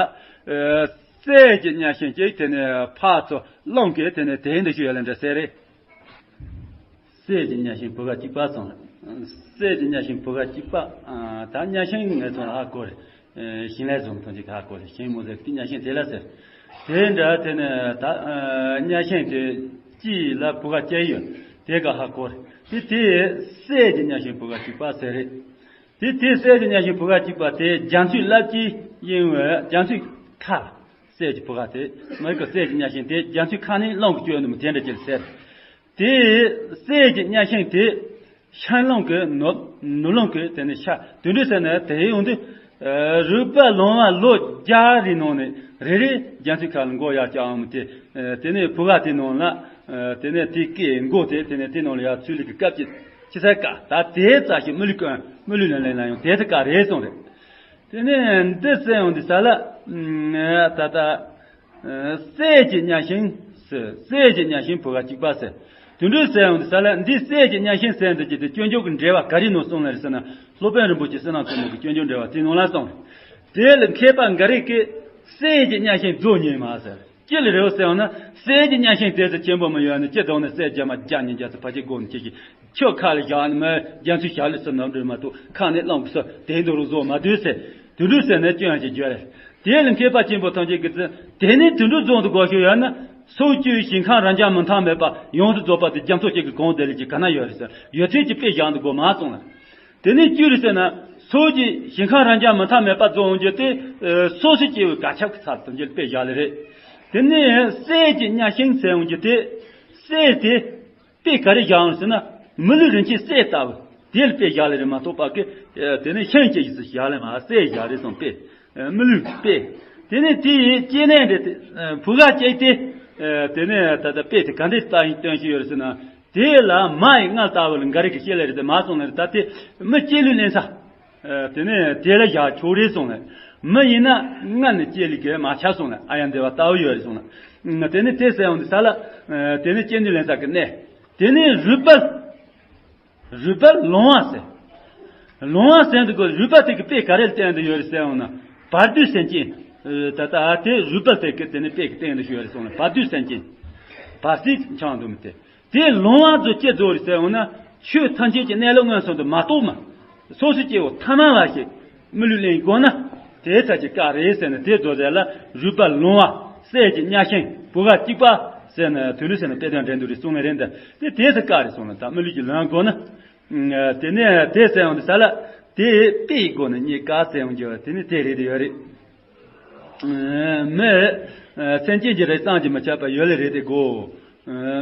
གསེར་གྱི་གཉའ་ཤིང་གཅིག་དེ་ནས་ཕར་ཚུར་བླངས་གི་དེ་ནས་དེ་འདི་ཞུ་ཡ་ལ་འདྲ་ཟེར་རེད། གསེར་གྱི་གཉའ་ཤིང་བུ་ག་གཅིག་པ་སོང་། གསེར་གྱི་གཉའ་ཤིང་བུ་ག་གཅིག་པ། ད་གཉའ་ཤིང་ངས་ཚོ་ཧ་གོ་རེད། ཞིང་ལས་བཟོ་མི་ཐོན་ཅིག་ཧ་གོ་རེད། ཞིང་མོ་ཟེར་གི་དེ་གཉའ་ཤིང་དེ་ལ་ཟེར། དེ་འདྲ་དེ་ནས་ད་གཉའ་ཤིང་དེ་གཅིག་ལ་བུ་ག་བཅད་ཡོད། དེ་ག་ཧ་གོ་རེད། དེ་དེ་གསེར་གྱི་གཉའ་ཤིང་བུ་ག་གཅིག་པ་ཟེར་རེད། དེ་དེ་གསེར་གྱི་གཉའ་ཤིང་བུ་ག་གཅིག་པ་དེ་རྒྱ་མཚོའི་རླབས་ཀྱིས་གཡེང་བའི་རྒྱ་མཚོའི་ཁ་ལ་གསེར་གྱི་བུ་ག་དེ་མི་གི་གསེར་གྱི་གཉའ་ཤིང་དེ་རྒྱ་མཚོའི་ཁ་ནས་བླངས་གི་བཅོས་ནུབ་དེ་འདྲ་ཅིག་ཟེར། དེ་གསེར་གྱི་གཉའ་ཤིང་དེ་ཤར་རླུང་གི་ནུབ་ནུབ་རླུང་གི་དེ་ནས་ཤར་དུད་འགྲོ་ཟེར་ན་དེ་ཡོང་དུས། རུས་པ་ལོང་བ་ལོ་བརྒྱ་རེ་ནང་ནས་རེ་རེ་རྒྱ་མཚོའི་ཁ་ལ་མགོ་ཡར་བཀྱག་འོང་དེ། དེ་ནས་བུ་ག་དེ་ནང་ལ། དེ་ནས་དེ་སྐད་མགོ་དེ་དེ་ནས་དེ་ནང་ལ་ཡར་ཚུད་ལི་གི་སྐབས་ཀྱི་ཕྱི་ས་ཀ་ད་དེ་ཙ་ཞིག་མི་ལུས་ཀ་མི་ལུས་ལ་ལེན་ན་ཡང་དེ་ཚེ་ཀ་རེད་སོང་རེད། དེ་ནས་འདི་ཟེར་ཡོང་དུས་ས་ལ། ད་ལྟ། གསེར་གྱི་གཉའ་ཤིང་ཟེར། གསེར་གྱི་གཉའ་ཤིང་བུ་ག་གཅིག་པ་ཟེར། དུད་འགྲོ་ཟེར་ཡོང་དུས་ས་ལ་འདི་གསེར་གྱི་གཉའ་ཤིང་ཟེར་འདི་གྱི་དེ་སྐྱོན་བརྗོད་ཀྱི་འགྲེལ་བ་ག་རེ་ནོ་གསུངས་ལ་རེད་ཟེར་ན། སློབ་དཔོན་རིན་པོ་ཆེ་བསོད་ནམས་མཚོ་མོ་གི་སྐྱོན་བརྗོད་འགྲེལ་བ་དེ་ནང་ལ་གསུངས། དེ་ལ་མཁས་པ་འགའ་རེ་གིས་གསེར་གྱི་གཉའ་ཤིང་རྫོགས་ཉེས་མ་ཟེར། ཅི་ལ་རེད་ཟེར་ཡང་ན་གསེར་གྱི་གཉའ་ཤིང་དེ་ཚོ་ཆེན་པོ་མི་ཡོད་ནི་ཅི་དོག་ནི་གསེར་རྒྱ་མ་རྒྱ་ཉིན་རྒྱ་ཚོ་ཕ་ཆེ་དགོ་ནི་ཁྱེད་ཀྱི་ཁྱོད་ཁ་ལ་བཞག་ནི་མི་རྒྱ་མཚོའི་ཞབས་ལ་སུ་ནམ་འགྲོ་མ་ཐུབ་ཁ་ནས་བླངས་གི་སུ་དེ་འདུག་རུ་བཟོ་མ་དུས་ཟེར། དུད་འགྲོ་ཟེར་ནས་སྐྱོན་ཡང་ཅི་བརྗོད་རེད། དེ་ལ་མཁས་པ་ཆེན་པོ་ཐམས་ཅད་ཀྱིས་དེ་ནི་དུད་འགྲོ་རྫོགས་འདུག་གོ་ཞུ་ཡོད་ན། སོ་བཅུའི་ཞིང་ཁམས་རབ་འབྱམས་མུ་མཐའ་མེད་པ་ཡོངས་སུ་རྫོགས་པ་དེ་རྒྱ་མཚོ་གཅིག་གི་གོང་དེ་ལ་ཅི་ག་ན་ཡོད་རེད་ཟེར་ཡོད་ཚད་ཀྱི་དཔེ་བཞག་འདུག་གོ་མ་སོང་ལ། དེ་ནས་བཅུ་རེད་ཟེར་ན། སོ་བཅུའི་ཞིང་ཁམས་རབ་འབྱམས་མུ་མཐའ་མེད་པ་རྫོགས་འོང་རྒྱུ་དེ། སོ་སོ་སྐྱེ་བོའི་གར་ཁྱབ་ཀྱི་ཚབ་ཏུ་འགྱུར་དཔེ་བཞག་ལེ་རེད། དེ་ནས་གསེར་གྱི་གཉའ་ཤིང་ཟེར་འོང་རྒྱུ་དེ། གསེར་དེ། དཔེ་ག་རེ་བཞག་འོང་ཟེར་ན། མི་ལུས་རིན་ཆེན་གསེར་ལྟ་བུ། དེ་ལ་དཔེ་བཞག་ལེ་རེད་མ་གཏོགས་པ་གི། དེ་ནས་ཤིང་སྐྱེ་ཡི་ཚུལ་བཞག་ལེ་མ་གསེར་བཞག་རེད་སོང་དཔེ། མི་ལུས་དཔེ། དེ་ནས་དེ་ཡི་སྐྱེ་གནས་འདྲེ་དེ། བུ་ག་སྐྱེ་དེ། དེ་ནས་ད་ལྟ་དཔེ་དེ་ག་འདྲས་ལྟ་ཡིན་སྟོན་ཞིག་ཡོད་རེད་ཟེར་ན། དེ་ལ་མ་ཡི་མངལ་ལྟ་བུ་ལ་འགའ་རེ་གི་བཤད་ལེ་རེད་དེ་མ་སོང་ལེ་རེད་ད་དེ། མི་སྐྱེ་ལུས་ལེན་ས། དེ་ནས་དེ་ལ་བཞག་ཆོག་རེད་སོང་ལེ། མི་ཡིན་ན་མངལ་ནས་སྐྱེ་ལུས་གི་མ་ཆགས་སོང་ལེ་ཨ་ཡ་འདི་བ་ལྟ་བུ་ཡོད་རེད་སོང་ལེ། དེ་ནས་དེ་ཟེར་ཡོང་དུས་ས་ལ། དེ་ནས་སྐྱེ་ལུས་ལེན་ས་གི་གནས། དེ་ནས་རུས་སྦལ། རུས་སྦལ་ལོང་བ་ཟེར། ལོང་བ་ཟེར་འདུག་གོ་རུས་སྦལ་དེ་གི་དཔེ་ག་རེ་ལ་བསྟན་འདུག་ཡོད་རེད་ཟེར་ཡོང་ན། བར་དོའི་སེམས་ཅན། ད་ལྟ་དེ་རུས་སྦལ་དེ་གི་དེ་ནས་དཔེ་གི་བསྟན་འདུག་ཡོད་རེད་སོང་ལེ་བར་དོའི་སེམས་ཅན། བར་སྲིད་འཆང་འདུག་མི་དེ། དེ་ལོང་བ་ཚོ་ཅི་རྫོགས་རེད་ཟེར་ཡོང་ན། ཆོས་ཐམས་ཅད་ཀྱི་གནས་ལུགས་མངོན་སུམ་དུ་མ་རྟོགས་མ། སོ་སོའི་སྐྱེ་བོ་ཐ་མལ་བ་ཞིག་མི་ལུས་ལེན་དགོས་ན། དེ་ཚ་གྱི་བཀའ་རེད་ཟེར་ནས་དེ་རྫོགས་ཟེར་ལ་རུས་སྦལ་ལོང་བ། གསེར་གྱི་གཉའ་ཤིང་བུ་ག་གཅིག་པ། ཟེར་ནས་དུད་འགྲོ་ཟེར་ནས་དཔེ་དོན་འགྲན་བསྡུར་རེ་གསུངས་ནས་རེད་འདི། དེ་དེ་ཚ་བཀའ་རེད་སོང་ལ་ད་མི་ལུས་ཀྱི་ལོན་དགོས་ན། དེ་ནས་དེ་ཟེར་ཡོང་དུས་ས་ལ། དེ་དཔེ་ཡི་སྒོ་ནས་རྙེད་དཀའ་ཟེར་ཡོང་རྒྱུ་དེ་ནི་དེ་རེད་དེ་ཡོད་རེད། མི། སེམས་ཅན་གྱི་རེ་སྟངས་ཀྱིས་མི་ཁྱབ་པ་ཡོད་ལེ་རེད་དེ་གོ།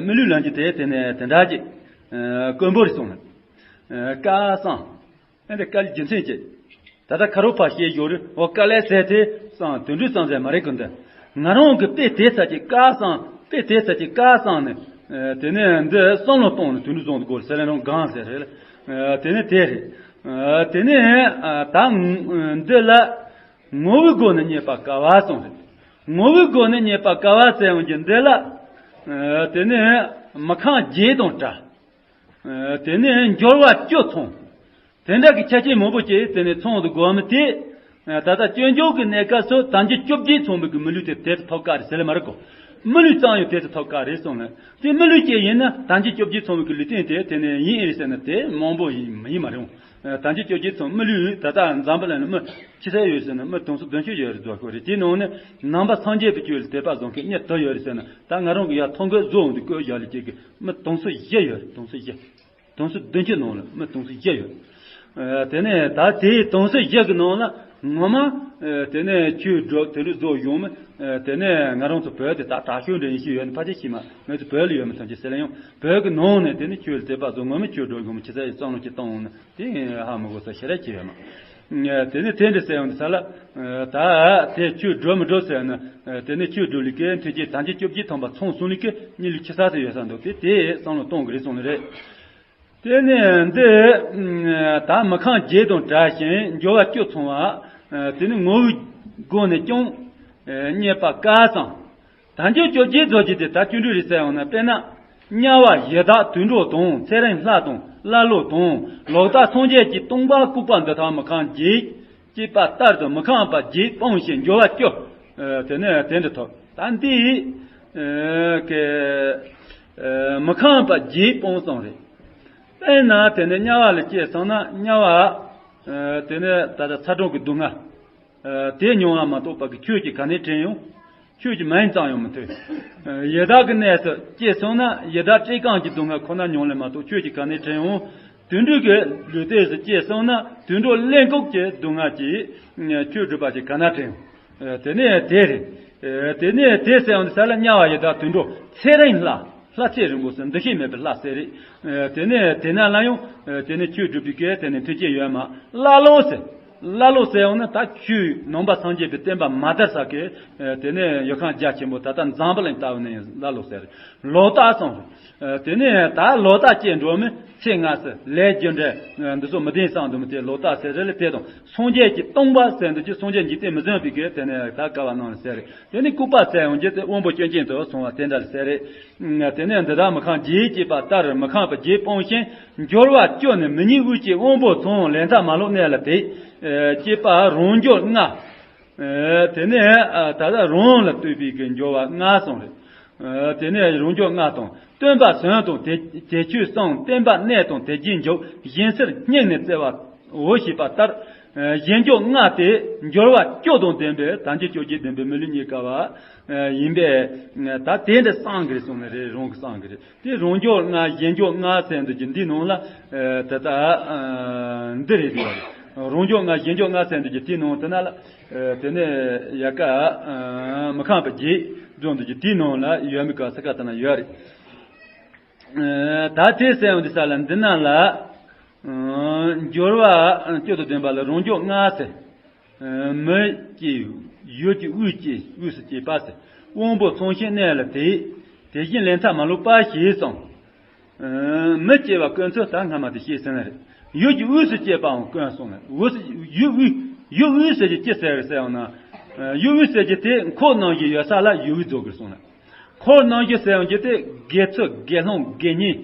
མི་ལུས་ལོན་རྒྱུ་དེ་དེ་ནས་དེ་འདྲ་ཅིག་དཀོན་པོ་རེད་སོང་ལ། བཀའ་གསང་། ཨེ་འདི་བཀའ་ལས་རྒྱུ་མཚན་ཅི། ད་ལྟ་ཁ་རོག་ཕར་བཤད་ཞོར་རེ་འོ་བཀའ་ལས་ཟེར་དེ་གསང་དུད་འགྲོའི་གསང་ཟེར་མ་རེད་གི་འདི། ང་རང་གི་དཔེ་དེ་ཚ་གྱི་བཀའ་གསང་དཔེ་དེ་ཚ་གྱི་བཀའ་གསང་ནས། དེ་ནས་འདི་བསམ་བློ་གཏོང་ནས་དུད་འགྲོ་བཟུང་དུ་དགོས་ཟེར་ལེ་རང་གང་ཟེར་རེད། དེ་ནས་དེ་རེད། དེ་ནས་ད་འདི་ལ། ངོ་བོའི་སྒོ་ནས་རྙེད་པ་དཀའ་བ་གསུངས་རེད། ངོ་བོའི་སྒོ་ནས་རྙེད་པ་དཀའ་བ་ཟེར་ཡོང་རྒྱུ་འདི་ལ། དེ་ནས་མི་ཁམས་བརྒྱད་དང་བྲལ། དེ་ནས་འབྱོར་བ་བཅུ་ཚང་། དེ་འདྲ་གི་ཆ་རྐྱེན་མང་པོ་ཅིག་དེ་ནས་ཚང་དུ་དགོས་མི་དེ། ད་ལྟ་སྐྱོན་བརྗོད་ཀྱི་གནས་སྐབས་སུ་དམ་ཅན་བཅོ་བརྒྱད་ཚང་བའི་གི་མི་ལུས་དེ་དེ་ཚོ་ཐོབ་དཀའ་རེད་ཟེར་ལེ་མ་རེད་གོ། མི་ལུས་ཙམ་ཡང་དེ་ཚོ་ཐོབ་དཀའ་རེད་གསུངས་ལེ། དེ་མི་ལུས་ཅིག་ཡིན་ན་དམ་ཅན་བཅོ་བརྒྱད་ཚང་བའི་གི་ལུས་རྟེན་དེ་དེ་ནས་ཡིན་ཨེ་རེད་ཟེར་ན་དེ་མང་པོ་ཡིན་མི་ཡིན་མ་རེད། དམ་ཅན་བཅོ་བརྒྱད་ཚང་མི་ལུས་ད་ལྟ་འཛམ་བུ་གླིང་ལ་མི་ཆི་ས་ཡོད་ཟེར་ན་མི་དུང་སོ་བདུན་ཅུ་ཡོད་རེད་རྫོགས་ཁོ་རེད་དེ་ནང་ནས་ནང་པ་སངས་རྒྱས་པའི་ཆོས་ལ་དད་པ་བཟང་མཁན་མི་དུ་ཡོད་རེད་ཟེར་ན་ད་ང་རང་གི་ཡར་ཐོ་འགོད་བཟོ་འོང་དུས་བཀོད་བཞག་ལས་ཀྱི་མི་དུང་སོ་བཞི་ཡོད་རེད་དུང་སོ་བཞི། དུང་སོ་བདུན་ཅུ་ནང་ལ་མི་དུང་སོ་བཞི་ཡོད། དེ་ནས་ད་དེའི་དུང་སོ་བཞི་གི་ནང་ལ་ངོ་མ། དེ་ནས་ཆོས་སྒྲུབ་དེ་འདྲ་བཟོ་ཡོང་མི། དེ་ནས་ང་རང་ཚོ་བོད་དེ་ད་དྲག་ཤོས་འདྲ་ཡིན་ཤེས་ཡོད་ནི་ཕལ་ཆེར་ཤེས་མ་ང་ཚོ་བོད་ལ་ཡོད་མི་ཐམས་ཅད་ཟེར་ལ་ཡང་བོད་ཀྱི་ནང་ནས་དེ་ནི་ཆོས་ལ་དད་པ་བཟོ་ངོ་མི་ཆོས་སྒྲུབ་ཡོང་མི་ཆེ་ས་ཡི་བསམ་བློ་ཅིག་བཏང་འོང་ན་དེ་ཧ་མི་གོ་ས་ཞེ་དྲག་ཅིག་ཡོད་མ། དེ་ནས་དེ་འདྲ་ཟེར་ཡོང་དུས་ས་ལ། ད་དེ་ཆོས་སྒྲུབ་མི་སྒྲུབ་ཟེར་ན། དེ་ནས་ཆོས་སྒྲུབ་ལས་ཀའི་མཐུན་རྐྱེན་དམ་ཅན་བཅོ་བརྒྱད་ཐམ་པ་ཚང་སོང་ལས་ཀའི་གཉིད་ལུག་ཆེ་ས་ཟེར་ཡོད་ས་འདུག་དེ་དེ་བསམ་བློ་གཏོང་གི་རེད་གསུངས་ནི་རེད། དེ་ནས་འདི། ད་མི་ཁམས་བརྒྱད་དང་བྲལ་ཞིང་འབྱོར་བ་བཅུ་ཚང་བ། དེ་ནི་ངོ་བོའི་སྒོ་ནས་ཀྱང་། རྙེད་པ་དཀའ་ཙང་། དམ་ཅན་བཅོ་བརྒྱད་རྫོགས་ཀྱི་དེ་ད་བཅུ་འདྲུད་རེད་ཟེར་ཡོང་ན་དཔེར་ན། དམྱལ་བ་ཡི་དྭགས་དུད་འགྲོ་དང་ཚེ་རིང་ལྷ་དང་ཀླ་ཀློ་དང་ལོག་ལྟ་སངས་རྒྱས་ཀྱི་སྟོང་པ་ལྐུགས་པ་འདི་དག་མི་ཁོམ་བརྒྱད། སྐྱེས་པ་ལྟར་དུ་མི་ཁོམ་པ་བརྒྱད་སྤངས་ཤིང་འགྱུར་བ་བཅུ། ཨ་དེ་ནས་དེ་འདྲ་ཐོབ། ད་འདི་ཨ་གི་ཨ་མི་ཁོམ་པ་བརྒྱད་སྤངས་སོང་རེད། དཔེར་ན་དེ་ནས་དམྱལ་བ་ལ་སྐྱེས་སོང་ན་དམྱལ་བ་ཨ་དེ་ནས་ད་ལྟ་ཚ་གྲང་གི་སྡུག་བསྔལ། ཨ་དེ་མྱོང་བ་མ་གཏོགས་ཕ་གི་ཆོས་ཀྱི་ག་ནས་དྲན་ཡོང་། ཆོས་ཀྱི་མིང་ཙམ་ཡང་མི་ཐོས། ཨ་ཡི་དྭགས་ཀྱི་གནས་སུ་སྐྱེས་སོང་ན་ཡི་དྭགས་བཀྲེས་སྐོམ་གྱི་སྡུག་བསྔལ་ཁོ་ན་མྱོང་ལས་མ་གཏོགས་ཆོས་ཀྱི་ག་ནས་དྲན་ཡོང་། དུད་འགྲོ་གི་ལུས་རྟེན་སུ་སྐྱེས་སོང་ན་དུད་འགྲོ་གླེན་ལྐུགས་ཀྱི་སྡུག་བསྔལ་གྱིས་ཆོས་སྒྲུབ་པ་ཞིག་ག་ན་དྲན་ཡོང་། ཨ་དེ་ནས་དེ་རེད། ཨ་དེ་ནས་དེ་ཟེར་ཡོང་དུས་ས་ལ་དམྱལ་བ་ཡི་དྭགས་དུད་འགྲོ་ཚེ་རིང་ལྷ། ལྷ་ཚེ་རིང་པོ་ཟེར་འདུ་ཤེས་མེད་པའི་ལྷ་ཟེར་རེད། ཨ་དེ་ནས་དེ་ན་ལ་ཡང་ཨ་དེ་ནས་ཆོས་སྒྲུབ་པའི་སྐད་དེ་ནས་མཐུན་རྐྱེན་ཡོད་མ། ཀླ་ཀློ་ཟེར། ཀླ་ཀློ་ཟེར་ཡང་ན་ད་ཆོས་ནང་པ་སངས་རྒྱས་པའི་བསྟན་པ་མ་དར་ས་གི་ཨ་དེ་ནས་ཡུལ་ཁམས་རྒྱ་ཆེན་པོ་ད་ལྟ་འཛམ་བུ་གླིང་ལྟ་བུ་ནས་ཀླ་ཀློ་ཟེར་རེད། ལོག་ལྟ་སོང་རེད། ཨ་དེ་ནས་ད་ལོག་ལྟ་སྐྱེས་འགྲོ་མི་ཚེ་སྔ་ཟེར་ལས་རྒྱུ་འབྲས་ཨ་འདི་ཚོ་མི་བདེན་བསམ་འདུག་མི་དེ་ལོག་ལྟ་ཟེར་རེད་ལ་དེ་དང་སངས་རྒྱས་ཀྱི་སྟོང་པ་ཟེར་འདུག་ཀྱི་སངས་རྒྱས་འཇིག་རྟེན་མི་བཟོད་པའི་གི་དེ་ནས་ད་ཀ་བ་ནང་ལ་ཟེར་རེད། དེ་ནས་ལྐུགས་པ་ཟེར་ཡང་རྒྱུ་དེ་དབང་པོ་སྐྱོན་ཅན་དུ་སོང་བ་དེ་འདྲ་ལ་ཟེར་རེད། དེ་ནས་འདི་དག་མི་ཁོམ་བརྒྱད་སྐྱེས་པ་ལྟར་མི་ཁོམ་པ་བརྒྱད་སྤངས་ཤིང་འགྱུར་བ་བཅུ་ནི་མི་སྙིགས་དབུས་ཀྱི་དབང་པོ་ཚང་ལས་མཐའ་མ་ལོག་གནས་ལ་དེ་སྐྱེས་པ་རང་འགྱུར་ལྔ། དེ་ནས་ད་ལྟ་རང་ལ་ལྟོས་པའི་གི་འགྱུར་བ་ལྔ་སོང་རེད། དེ་ནས་རང་འགྱུར་ལྔ་དང་སྟོན་པ་གསུམ་དང་དེ་དེ་ཆོས་གསུམ་བསྟན་པ་གནས་དང་དེ་རྗེས་འཇུག་སྦྱིན་སྲེག་སྙིང་ནས་བརྩེ་བའོ་ཞེས་པ་ལྟར། གཞན་འགྱུར་ལྔ་སྟེ་འགྱུར་བ་བཅུ་དང་ལྡན་པའི་དལ་འབྱོར་བཅོ་བརྒྱད་ལྡན་པའི་མི་ལུས་རྙེད་དཀའ་བ་ཡིན་པས། ད་དེ་འདྲ་གསུང་གི་རེད་གསུངས་ནི་རེད། རང་གི་གསུང་གི་རེད། དེ་རང་འགྱུར་ལྔ་གཞན་འགྱུར་ལྔ་ཟེར་འདུག་ཀྱི་འདི་ནང་ལ་ད་ལྟ་འདི་རེད་འདུག་རང་འགྱུར་ལྔ་གཞན་འགྱུར་ལྔ་ཟེར་འདུག་ཀྱི་དེ་ནང་དེ་ན་ལ་དེ་ནས་ཡ་ཀ་མི་ཁོམ་པ་བརྒྱད་འགྲོ་འདུག་ཀྱི་དེ་ནང་ལ་ཡོད་མི་ག་ས་ག་དེ་ན་ཡོད་རེད། ད་དེ་ཟེར་འོང་དུས་ས་ལ་འདི་ན་ལ་འགྱུར་བ་བཅུ་དང་ལྡན་པ་ལ་རང་འགྱུར་ལྔ་ཟེར། མི་སྐྱེ་ཡུལ་གྱི་དབུས་སྐྱེ་དབུས་སུ་སྐྱེས་པ་ཟེར། དབང་པོ་ཚང་ཞིང་གནས་ལ་དེ། དེ་བཞིན་ལས་མཐའ་མ་ལོག་པ་ཞེས་སོ། མི་སྐྱེ་བ་ཀུན་ཚོད་ད་སྔ་མ་དེ་ཤེས་ཟིན་ལ་རེད། ཡུལ་གྱི་དབུས་སུ་སྐྱེས་པའང་ཀུན་སོང་ལ་དབུས་སུ་ཡུལ་དབུས་ཡུལ་དབུས་ཟེར་གྱི་ཅི་ཟེར་ཟེར་ཡང་ན། ཡུལ་དབུས་ཟེར་གྱི་དེ་འཁོར་སྣང་གཞི་ཡོད་ས་ལ་ཡུལ་དབུས་རྫོགས་དགོས་སོང་ལ། འཁོར་སྣང་གཞི་ཟེར་ཡང་གྱི་དེ་དགེ་ཚུལ་དགེ་སློང་དགེ་བསྙེན།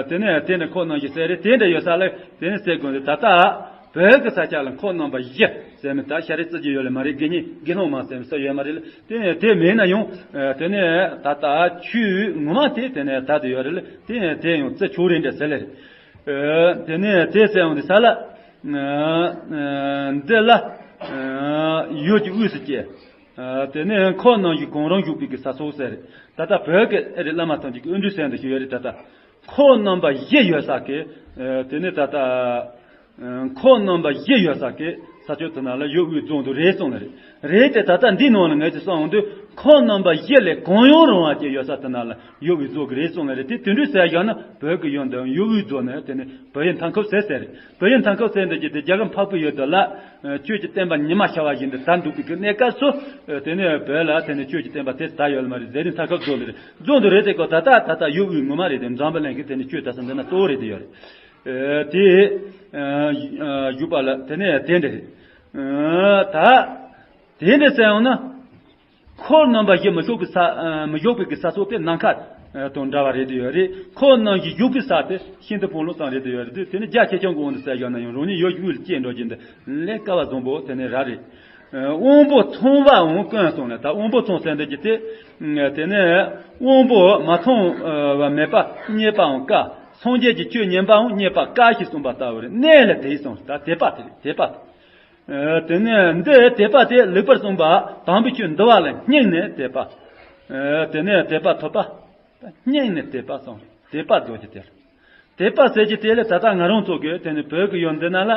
དེ་ནས་དེ་འདྲ་འཁོར་སྣང་གཞི་ཟེར་རེད། དེ་འདྲ་ཡོད་ས་ལ་དེ་ནས་ཟེར་དགོས་འདུག་ད་ལྟ་བོད་ཀྱི་ས་ཆ་ལ་འཁོར་སྣང་བ་བཞི་ཟེར་མི་ད་ཤ་རེ་བརྩི་རྒྱུ་ཡོད་ལ་མ་རེད། དགེ་བསྙེན་དགེ་སློང་མ་ཟེར་མི་ས་ཡོད་མ་རེད་ལ། དེ་ནས་དེ་མེད་ན་ཡང་དེ་ནས་ད་ལྟ་ཆོས་ངོ་མ་དེ་དེ་ནས་ད་དུ་ཡོད་རེད་ལ། དེ་ནས་དེ་ཡང་བརྩི་ཆོག་རེད་འདྲ་ཟེར་ལེ་རེད། དེ་ནས་དེ་ཟེར་ཡང་དེ་ས་ལ་འདི་ལ་ཡུལ་གྱི་དབུས་སུ་སྐྱེ། དེ་ནས་འཁོར་སྣང་གཞི་གང་རུང་བཞུགས་པའི་གི་ས་སོགས་ཟེར། ད་ལྟ་བོད་ཀྱི་ཨེ་རེད་བླ་མ་ཐམས་ཅད་ཀྱི་དབུ་འདུས་ཟེར་འདི་ཞིག་ཡོད་རེད། ད་ལྟ་འཁོར་སྣང་བ་བཞི་ཡོད་ས་གི་དེ་ནས་ད་ལྟ་འཁོར་སྣང་བ་བཞི་ཡོད་ས་གི་ས་ཕྱོགས་དེ་ན་ལ་ཡུལ་དབུས་རྫོགས་འདུག་རེད་གསུངས་ལ་རེད། རེད་དེ་ད་ལྟ་འདི་ནང་ལ་ངས་ཅི་གསུངས་འོང་དུས་འཁོར་སྣང་བ་བཞི་ལས་གང་ཡང་རུང་བ་ཅིག་ཡོད་ས་དེ་ན་ལ་ཡུལ་དབུས་རྫོགས་ཀྱི་རེད་གསུངས་ལ་རེད། དེ་དེ་འདྲ་ཟེར་བཞག་ན་བོད་ཀྱི་ཡུལ་འདི་ཡུལ་དབུས་རྫོགས་ནས་དེ་ནས་བོད་ཡུལ་མཐའ་འཁོབ་ཟེར་ཟེར་རེད། བོད་ཡུལ་མཐའ་འཁོབ་ཟེར་འདི་ཀྱི་དེ་རྒྱལ་ཁབ་འཕགས་པའི་ཡུལ་དུ་ལ་ཆོས་ཀྱི་བསྟན་པ་ཉི་མ་ཤར་བ་བཞིན་དུ་དར་འདུག་པའི་གི་གནས་སྐབས་སུ་དེ་ནས་བོད་ལ་དེ་ནས་ཆོས་ཀྱི་བསྟན་པ་དེ་དར་ཡོད་ལ་མ་རེད། ཟེར་རིང་མཐའ་འཁོབ་རྫོགས་ལ་རེད། རྫོགས་འདུག་རེད། དེ་ཀོ་ད་ལྟ་ད་ལྟ་ཡུལ་དབུས་ངོ་མ་རེད། དེ་འཛམ་བུ་གླིང་གི་དེ་ནས་ཆོས་དར་ས་འདི་ན་གཙོ་བོ་རེད་དེ་ཡོད་རེད། དེ་བཞུགས་པ་ལ་དེ་ནས་དེ་འདྲ་རེད། ད་དེ་འདྲ་ཟེར་ཡང་ན། འཁོར་སྣང་བ་བཞི་མི་བཞུགས་པའི་ས་མི་བཞུགས་པའི་གི་ས་སོགས་དེ་ནམ་མཁའ་དང་འདྲ་བ་རེད་དེ་ཡོད་རེད། འཁོར་སྣང་བཞི་བཞུགས་པའི་ས་དེ་ཤིན་ཏུ་ཕུང་ལོ་ཙམ་རེད་དེ་ཡོད་རེད། དེ་ནི་རྒྱ་ཆེ་ཆུང་གི་དབང་དུ་ཟེར་བཞག་ན་ཡང་རང་ཉིད་ཡུལ་དབུས་ལ་སྐྱེས་འགྲོ་རྒྱུ་འདི་ལས་དཀའ་བ་བཟང་པོ་དེ་ནི་ར་རེད། དབང་པོ་ཚང་བའང་ཀུན་སོང་ལ། ད་དབང་པོ་ཚང་ཟེར་འདི་ཀྱི་དེ་དེ་ནི་དབང་པོ་མ་ཚང་བ་མེད་པ་རྙེད་པའང་དཀའ། སངས་རྒྱས་ཀྱི་ཆོས་ཉན་པའང་རྙེད་པ་དཀའ་ཞེས་གསུངས་པ་ལྟ་བུ་རེད། གནས་ལ་དེ་སོང་ད་དད་པ་དེ་རེད། དད་པ་དེ། དེ་ནས་འདི་དད་པ་དེ་ལེགས་པར་གསུངས་པ་དམ་པའི་ཆོས་འདུལ་བ་ལ་སྙིང་ནས་དད་པ། དེ་ནས་དད་པ་ཐོབ་པ། སྙིང་ནས་དད་པ་སོང་། དད་པ་རྫོགས་ཀྱི་དེར། དད་པ་ཟེར་གྱི་དེ་ལ་ད་ལྟ་ང་རང་ཚོ་གི་དེ་ནས་བོད་ཀྱི་ཡུལ་འདི་ན་ལ།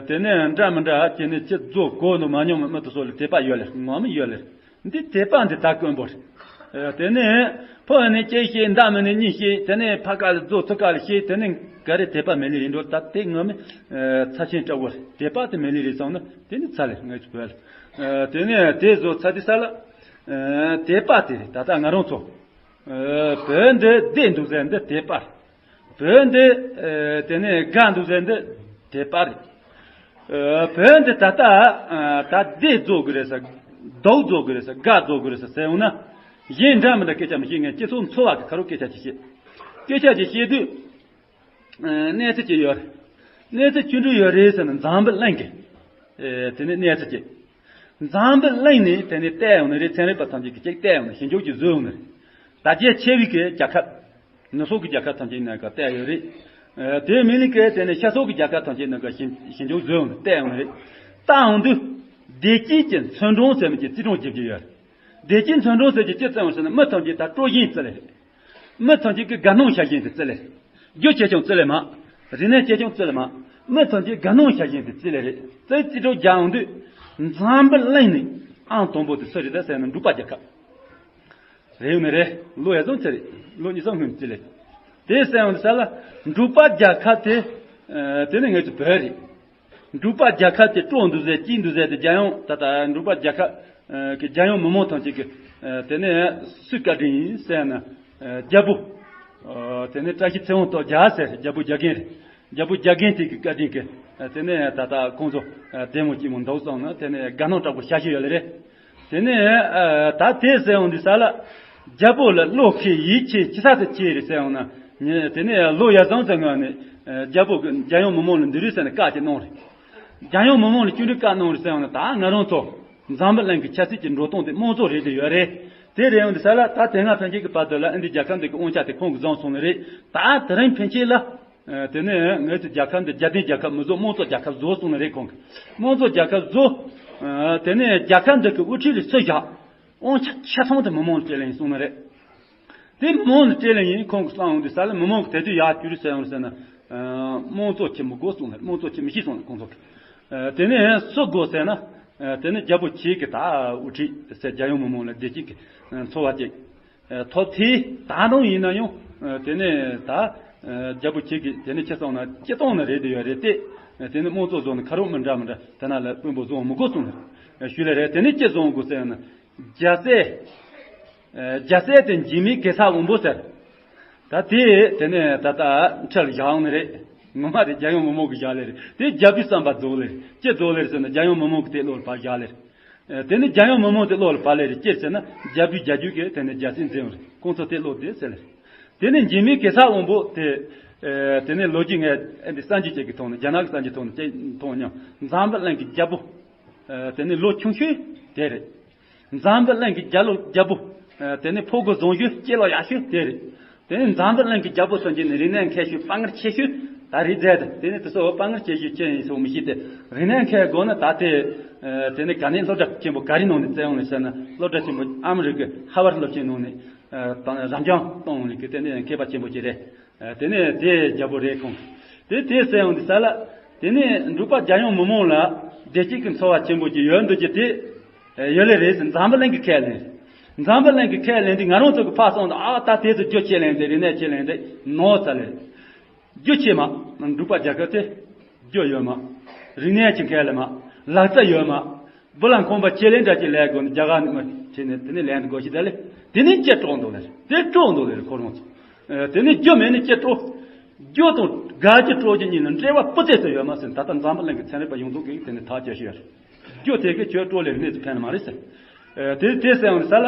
དེ་ནས་འདྲ་མི་འདྲ་དེ་ནས་ཅི་རྫོགས་གོ་འདུག་མ་མྱོང་མི་མི་དེ་ཚོ་ལ་དད་པ་ཡོད་ལེ་ངོ་མ་ཡོད་ལེ། འདི་དད་པ་འདི་ད་དཀོན་པོ་རེད། དེ་ནས་ཕོ་ནི་གཅིག་ཤེས། མདའ་མི་ནི་གཉིས་ཤེས། དེ་ནས་ཕ་ཀ་ལ་རྫོགས་ཚུ་ཀ་ལ་ཤེས། དེ་ནས་ག་རེ་དད་པ་མེད་ལེ་རེད་འགྲོ། ད་དེ་ངོ་མ་ཚ་ཆེན་སྐྲག་པོ་རེད། དད་པ་དེ་མེད་ལེ་རེད་སོང་ན་དེ་ནི་ཚ་ལེ་ངས་ཅི་བོད་ལ། དེ་ནས་དེ་བཟོ་ཚ་དེ་ས་ལ། དད་པ་དེ་རེད། ད་ལྟ་ང་རང་ཚོ་བོད་འདི་བདེ་འདུག་ཟེར་འདི་དད་པ་རེད། བོད་འདི་དེ་ནས་དགའ་འདུག་ཟེར་འདི་དད་པ་རེད། བོད་འདི་ད་ལྟ་ད་བདེ་རྫོགས་ཀྱི་རེད་ཟེར། སྡུག་རྫོགས་ཀྱི་རེད་ཟེར། དགའ་རྫོགས་ཀྱི་རེད་ཟེར་ཟེར་འོང་ན། གཞན་འདྲ་མི་འདྲ་སྐད་ཆ་མི་བཤད། ངས་སྤྱི་ཚོགས་འཚོ་བ་གི་ཁ་རོག་སྐད་ཆ་ཅིག་བཤད། སྐད་ཆ་ཅིག་བཤད་དུས། ཨ་གནས་ཚུལ་ཅིག་ཡོད་རེད། གནས་ཚུལ་ཅི་འདྲ་ཡོད་རེད་ཟེར་ན། འཛམ་བུ་གླིང་གི་ཨེ་དེ་ནས་གནས་ཚུལ་ཅིག་འཛམ་བུ་གླིང་ནས་དེ་ནས་བལྟས་ཡོང་ནི་རེད། ཚན་རིག་པ་ཐམས་ཅད་ཀྱིས་ཅིག་བལྟས་ཡོང་ནི། ཞིབ་འཇུག་ཅིག་བཟོས་ཡོང་ནི་རེད། དར་རྒྱས་ཆེ་བའི་གི་རྒྱལ་ཁབ། ནུབ་ཕྱོགས་ཀྱི་རྒྱལ་ཁབ་ཐམས་ཅད་ནང་ག་བལྟས་ཡོད་རེད། ཨ་དེ་མིན་ནི་གི་དེ་ནས་ཤར་ཕྱོགས་ཀྱི་རྒྱལ་ཁབ་ཐམས་ཅད་ནང་ག་ཞིབ་ཞིབ་འཇུག་བཟོས་ཡོང་ནི། བལྟས་ཡོང་ནི་རེད། བལྟས་ཡོང་དུས་བདེ་སྐྱིད་ཀྱི་མཚོན་གྲངས་ཟེར་མི་ཅིག་རྩིས་སྤྲོད་བྱེད་ཀྱི་ཡོད་རེད། བདེ་སྐྱིད་མཚོན་གྲངས་ཟེར་གྱི་ཅི་རྩི་ཡོང་ཟེར་ན། མི་ཐམས་ཅད་ད་སྤྲོ་ཞན་རྩི་ལེ་རེད། མི་ཐམས་ཅད་ཀྱི་དགའ་སྣང་བྱ་ཞན་དེ་རྩི་ལེ་རེད། རྒྱུ་ཆེ་ཆུང་རྩི་ལེ་མ། རིག་གནས་ཆེ་ཆུང་རྩི་ལེ་མ། མི་ཐམས་ཅད་དགའ་སྣང་བྱ་ཞན་དེ་རྩི་ལེ་རེད། རྩི་རྩིས་སྤྲོད་རྒྱག་ཡོང་དུས། འཛམ་བུ་གླིང་ནས་ཨང་དང་པོ་དེ་སུ་རེད་ད་ཟེར་ན། འབྲུག་པ་རྒྱལ་ཁབ་རེད་ཡོད་ནི་རེད། ལོ་ཡ་བཟང་ཚེ་རེད། ལོ་གཉིས་སམ་སྔོན་རྩི་ལེ། དེ་ཟེར་ཡོང་དུས་ས་ལ་འབྲུག་པ་རྒྱལ་ཁབ་དེ། ཨ་དེ་ནི་ངེད་ཚོ་བོད་རེད། འབྲུག་པ་རྒྱལ་ཁབ་དེ་སྤྲོ་འདུག་ཟེར། སྐྱིད་འདུག་ཟེར་དེ། རྒྱལ་ཡོངས་ད་ལྟ་འབྲུག་པ་རྒྱལ་ཁབ་ཨ་གི་རྒྱལ་ཡོངས་མི་མང་ཐམས་ཅད་ཀྱི་ཨ་དེ་ནས་སུའི་བཀའ་དྲིན་ཡིན་ཟེར་ན། ཨ་རྒྱལ་པོ་ཨ་དེ་ནས་བཀྲ་ཤིས་ཚེ་དབང་སྟོབས་རྒྱལ་ཟེར། རྒྱལ་པོ་རྒྱ་རྒན་རེད། རྒྱལ་པོ་རྒྱ་རྒན་དེ་གི་བཀའ་དྲིན་གྱིས་ཨ་དེ་ནས་ད་ལྟ་ཁོང་ཚོ་ཨ་བདེ་མོ་སྐྱིད་མོ་འདུག་སོང་ན། དེ་ནས་དགའ་སྣང་དྲག་པོ་བྱ་ཤེས་ཡོད་ལེ་རེད། དེ་ནས་ཨ་ད་དེ་ཟེར་ཡོང་དུས་ས་ལ། རྒྱལ་པོ་ལ་བློ་ཁེལ་ཡིད་ཆེས་ཅི་ས་དེ་ཆེ་རེད་ཟེར་ཡོང་ན། ཉེ་དེ་ནས་ལོ་ཡ་བཟང་ཟེར་ངོས་ནས་ཨ་རྒྱལ་པོ་གི་རྒྱལ་ཡོངས་མི་མང་ལ་འདི་རེད་ཟེར་ནས་བཀའ་ཅིག་གནང་རེད། རྒྱལ་ཡོངས་མི་མང་ལ་ཅི་འདྲའི་བཀའ་གནང་རེད་ཟེར་ཡོང་ན། ད་ང་རང་ཚོ་འཛམ་བུ་གླིང་གི་ཆབ་སྲིད་ཀྱི་འགྲོ་སྟངས་དེ་དམངས་གཙོ་རེད་དེ་ཡོད་རེད། དེ་རེད་ཡོང་དུས་ས་ལ། ད་དེ་སྔ་ཕན་ཆད་ཀྱི་བར་དུ་ལ་ཨིན་ཌི་རྒྱལ་ཁབ་འདི་གི་དབང་ཆ་དེ་ཁོང་གིས་བཟུང་སོང་ནི་རེད། ད་དེ་རིང་ཕན་ཆད་ལ། ཨ་དེ་ནས་ངེད་ཚོ་རྒྱལ་ཁབ་འདི་རྒྱལ་བསྟན་རྒྱལ་ཁབ་མི་བཟོ། དམངས་གཙོ་རྒྱལ་ཁབ་བཟོ་གསུངས་ནི་རེད་ཁོང་གིས། དམངས་གཙོ་རྒྱལ་ཁབ་བཟོ། ཨ་དེ་ནས་རྒྱལ་ཁབ་འདི་གི་དབུ་ཁྲིད་ལ་སུ་བཞག་དབང་ཆ་ཆ་ཚང་དེ་མི་མང་ལ་སྤྲད་ལེ་ཡིན་གསུངས་ནི་རེད། དེ་མི་མང་ལ་སྤྲད་ལེ་ཡིན་ཁོང་གིས་གསུངས་ཡོང་དུས་ས་ལ། མི་མང་གིས་དེ་དུས་ཡར་ཅི་རེད་ཟེར་ཡོང་ཟེར་ན། ཨ་དམངས་གཙོ་བྱེད་མི་དགོས་གསུངས་ནི་རེད། དམངས་གཙོ་བྱེད་མི་ཤེས་གསུངས་ནི་ཁོང་ཚོ་གིས། ཨ་དེ་ནས་སུ་དགོས་ཟེར་ན། ཨ་དེ་ནས་རྒྱལ་པོ་ཁྱེད་ཀྱིས་ད་དབུ་ཁྲིད་ཟེར། རྒྱལ་ཡོངས་མི་མང་ལ་བདེ་སྐྱིད་ཀྱི་འཚོ་བ་ཅིག་ཐོབ་ཐེ། ད་རུང་ཡིན་ན་ཡང་དེ་ནས་ད་རྒྱལ་པོ་ཁྱེད་ཀྱིས་དེ་ནས་ཁྱེད་སོང་ན་སྤྱི་བཏང་ནི་རེད་དེ་ཡོད་རེད་དེ། དེ་ནས་དམངས་གཙོ་བཟོ་ནི་ཁ་རོག་མི་འདྲ་མི་འདྲ་དེ་ན་ལ་དཔོན་པོ་བཟོ་མི་དགོས་གསུངས་ནི་ཞུས་ལེ་རེད། དེ་ནས་ཅི་བཟོ་དགོས་ཟེར་ན། རྒྱལ་སྲས། རྒྱལ་སྲས་དེ་འཇིགས་མེད་གེ་སར་དབང་པོ་ཟེར། ད་དེ་དེ་ནས་ད་ལྟ་ཁྲི་ལ་བཞག་ནི་རེད། ངོ་མ་དེ་རྒྱལ་ཡོངས་མི་མང་གིས་བཞག་ལེ་རེད། དེ་རྒྱལ་པོའི་བསམ་པ་རྫོགས་ལེ་རེད། ཅི་རྫོགས་ལེ་རེད་ཟེར་ན། རྒྱལ་ཡོངས་མི་མང་གིས་དེ་བློ་ལ་བབས་བཞག་ལེ་རེད། ཨ་དེ་ནི་རྒྱལ་ཡོངས་མི་མང་དེ་བློ་ལ་བབས་ལེ་རེད། ཅི་ཟེར་ན་རྒྱལ་པོའི་རྒྱལ་རྒྱུད་ཀྱི་དེ་ནི་རྒྱལ་སྲས་འཛིན་ཡོད་རེད། ཁོང་ཚོ་དེ་བློ་དེ་ཟེར་ལེ་རེད། དེ་ནི་འཇིགས་མེད་གེ་སར་དབང་པོ་དེ། ཨ་དེ་ནི་ལོ་རྒྱུས་ངས་ཨ་འདི་སངས་རྒྱས་བཅས་ཀྱི་ཐོག་ནས། རྒྱ་ནག་གི་སངས་རྒྱས་ཐོག་ནས་ཅིག་མཐོང་མྱོང་། འཛམ་བུ་གླིང་གི་རྒྱལ་པོ། ཨ་དེ་ནི་ལོ་ཆུང་ཤོས་དེ་རེད། འཛམ་བུ་གླིང་གི་རྒྱལ་ལོ་རྒྱལ་པོ། ཨ་དེ་ནི་ཕོ་རྒོད་བཟང་ཤོས་སྐྱེས་ལོ་ཡག་ཤོས་དེ་རེད། དེ་ནས་འཛམ་བུ་གླིང་གི་རྒྱལ་པོ་སུ་འགྱུར་ནས། རིག་གནས་མཁས་ཤོས་དཔའ་ངར་ཆེ་ཤོས་ད་རེད་ཟེར་ཏེ། དེ་ནས་དེ་ཚོ་དཔའ་ངར་ཆེ་ཤོས་ཅི་ཡིན་སོགས་མི་ཤེས་ཏེ། རིག་གནས་མཁས་དགོས་ན་ད་དེ། ཨ་དེ་ནས་ག་ནས་སློབ་གྲྭ་ཆེན་པོ་ག་རེ་ནང་ནས་བཙལ་ཡོང་ནས་ཟེར་ན། སློབ་གྲྭ་ཆེན་པོ་ཨ་མི་རི་ཀའི་ཧར་ཝར་སློབ་ཆེན་ནང་ནས། ཨ་དང་རབ་འབྱམས་གཏོང་ཡོང་ནས་གི་དེ་ནས་མཁས་པ་ཆེན་པོ་ཅིག་རེད། ཨ་དེ་ནས་དེ་རྒྱལ་པོ་རེད་ཁོང་། དེ་དེ་ཟེར་ཡོང་དུས་ས་ལ། དེ་ནས་འབྲུག་པ་རྒྱལ་ཡོངས་མི་མང་ལ་བདེ་སྐྱིད་ཀྱི་འཚོ་བ་ཆེན་པོ་ཅིག་ཡོད་འདུག་ཅེས་དེ། ཨེ་ཡོད་ལེ་རེད་ཟེར། འཛམ་བུ་གླིང་གི་ཁས་ལེན། འཛམ་བུ་གླིང་གི་ཁས་ལེན་དེ་ང་རང་ཚོ་གི་ཕར་སོང་དུས། ཨ་ད་དེ་ཚོ་རྒྱུ་ཆེ་ལེན་དེ། རིག་གནས་ཆེ་ལེན་དེ་ནོར་ཚར་ལེ་རེད། རྒྱུ་ཆེ་མ། འབྲུག་པ་རྒྱལ་ཁབ་དེ་རྒྱུ་ཡོད་མ། རིག་གནས་ཀྱི་མཁས་ལེ་མ། ལག་རྩལ་ཡོད་མ། བུ་ལ་ཁོམ་པ་ཆེ་ལེ་འདྲ་ཅིག་ལས་དགོས་ནས། རྒྱ་གར་ནས་མ་ཁྲིད་ནས་དེ་ནས་ལེན་དགོས་ཤེས་ད་ལེ། དེ་ནས་ཅི་སྤྲོ་འདུག་ལེ་རེད། དེ་སྤྲོ་འདུག་ལེ་རེད་ཁོ་རང་ཚོ། ཨེ་དེ་ནས་རྒྱུ་མེད་ནས་ཅི་སྤྲོ། རྒྱུ་དང་དགའ་སྐྱིད་སྤྲོ་རྒྱུ་གཉིས་ལ་འབྲེལ་བ་སྤུ་རྩེ་ཟེར་ཡོད་མ་ཟེར། ད་ལྟ་འཛམ་བུ་གླིང་གི་ཚན་རིག་པ་ཡོངས་རྫོགས་ཀྱིས་དེ་ནས་ཐག་བཅད་ཤེས་ཡོད་རེད། རྒྱུ་དེ་གིས་ཁྱོད་སྤྲོ་ལེ་གནས་སུ་ཕན་ནི་མ་རེད་ཟེར། ཨེ་དེ་དེ་ཟེར་ཡོང་ས་ལ།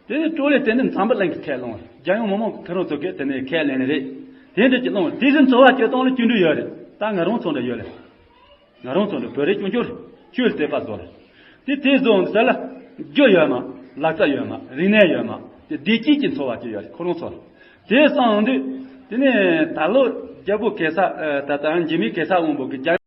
དེ་ནས་སྤྲོ་ལེ་དེ་ནི་འཛམ་བུ་གླིང་གི་ཁས་བླངས་རེད། རྒྱལ་ཡོངས་མི་མང་གི་ཁོ་རང་ཚོ་གིས་དེ་ནས་ཁས་ལེན་ནི་རེད། དེ་འདྲ་ཅིག་བླངས་རེད། དེ་བཞིན་འཚོ་བ་སྐྱེལ་སྟངས་ལ་སྐྱིད་འགྲོ་ཡོད་རེད། ད་ང་རང་ཚོ་འདྲ་ཡོད་ལེ། ང་རང་ཚོ་འདི་བོད་རིགས་སྐྱོན་བརྗོད་རེད། ཆོས་ལ་དད་པ་བཟོ་རེད། དེ་དེ་བཟོ་འོང་ཟེར་ལ། རྒྱུ་ཡོད་མ། ལག་རྩལ་ཡོད་མ། རིག་གནས་ཡོད་མ། དེ་བདེ་སྐྱིད་ཀྱི་འཚོ་བ་ཅིག་ཡོད་རེད་ཁོ་རང་ཚོ་ལ། དེ་སོང་འོང་དུས། དེ་ནས་ད་ལོ་རྒྱལ་པོ་གེ་སར། ཨ་ད་ལྟ་འཇིགས་མེད་གེ་སར་དབང་པོ་གི་རྒྱལ་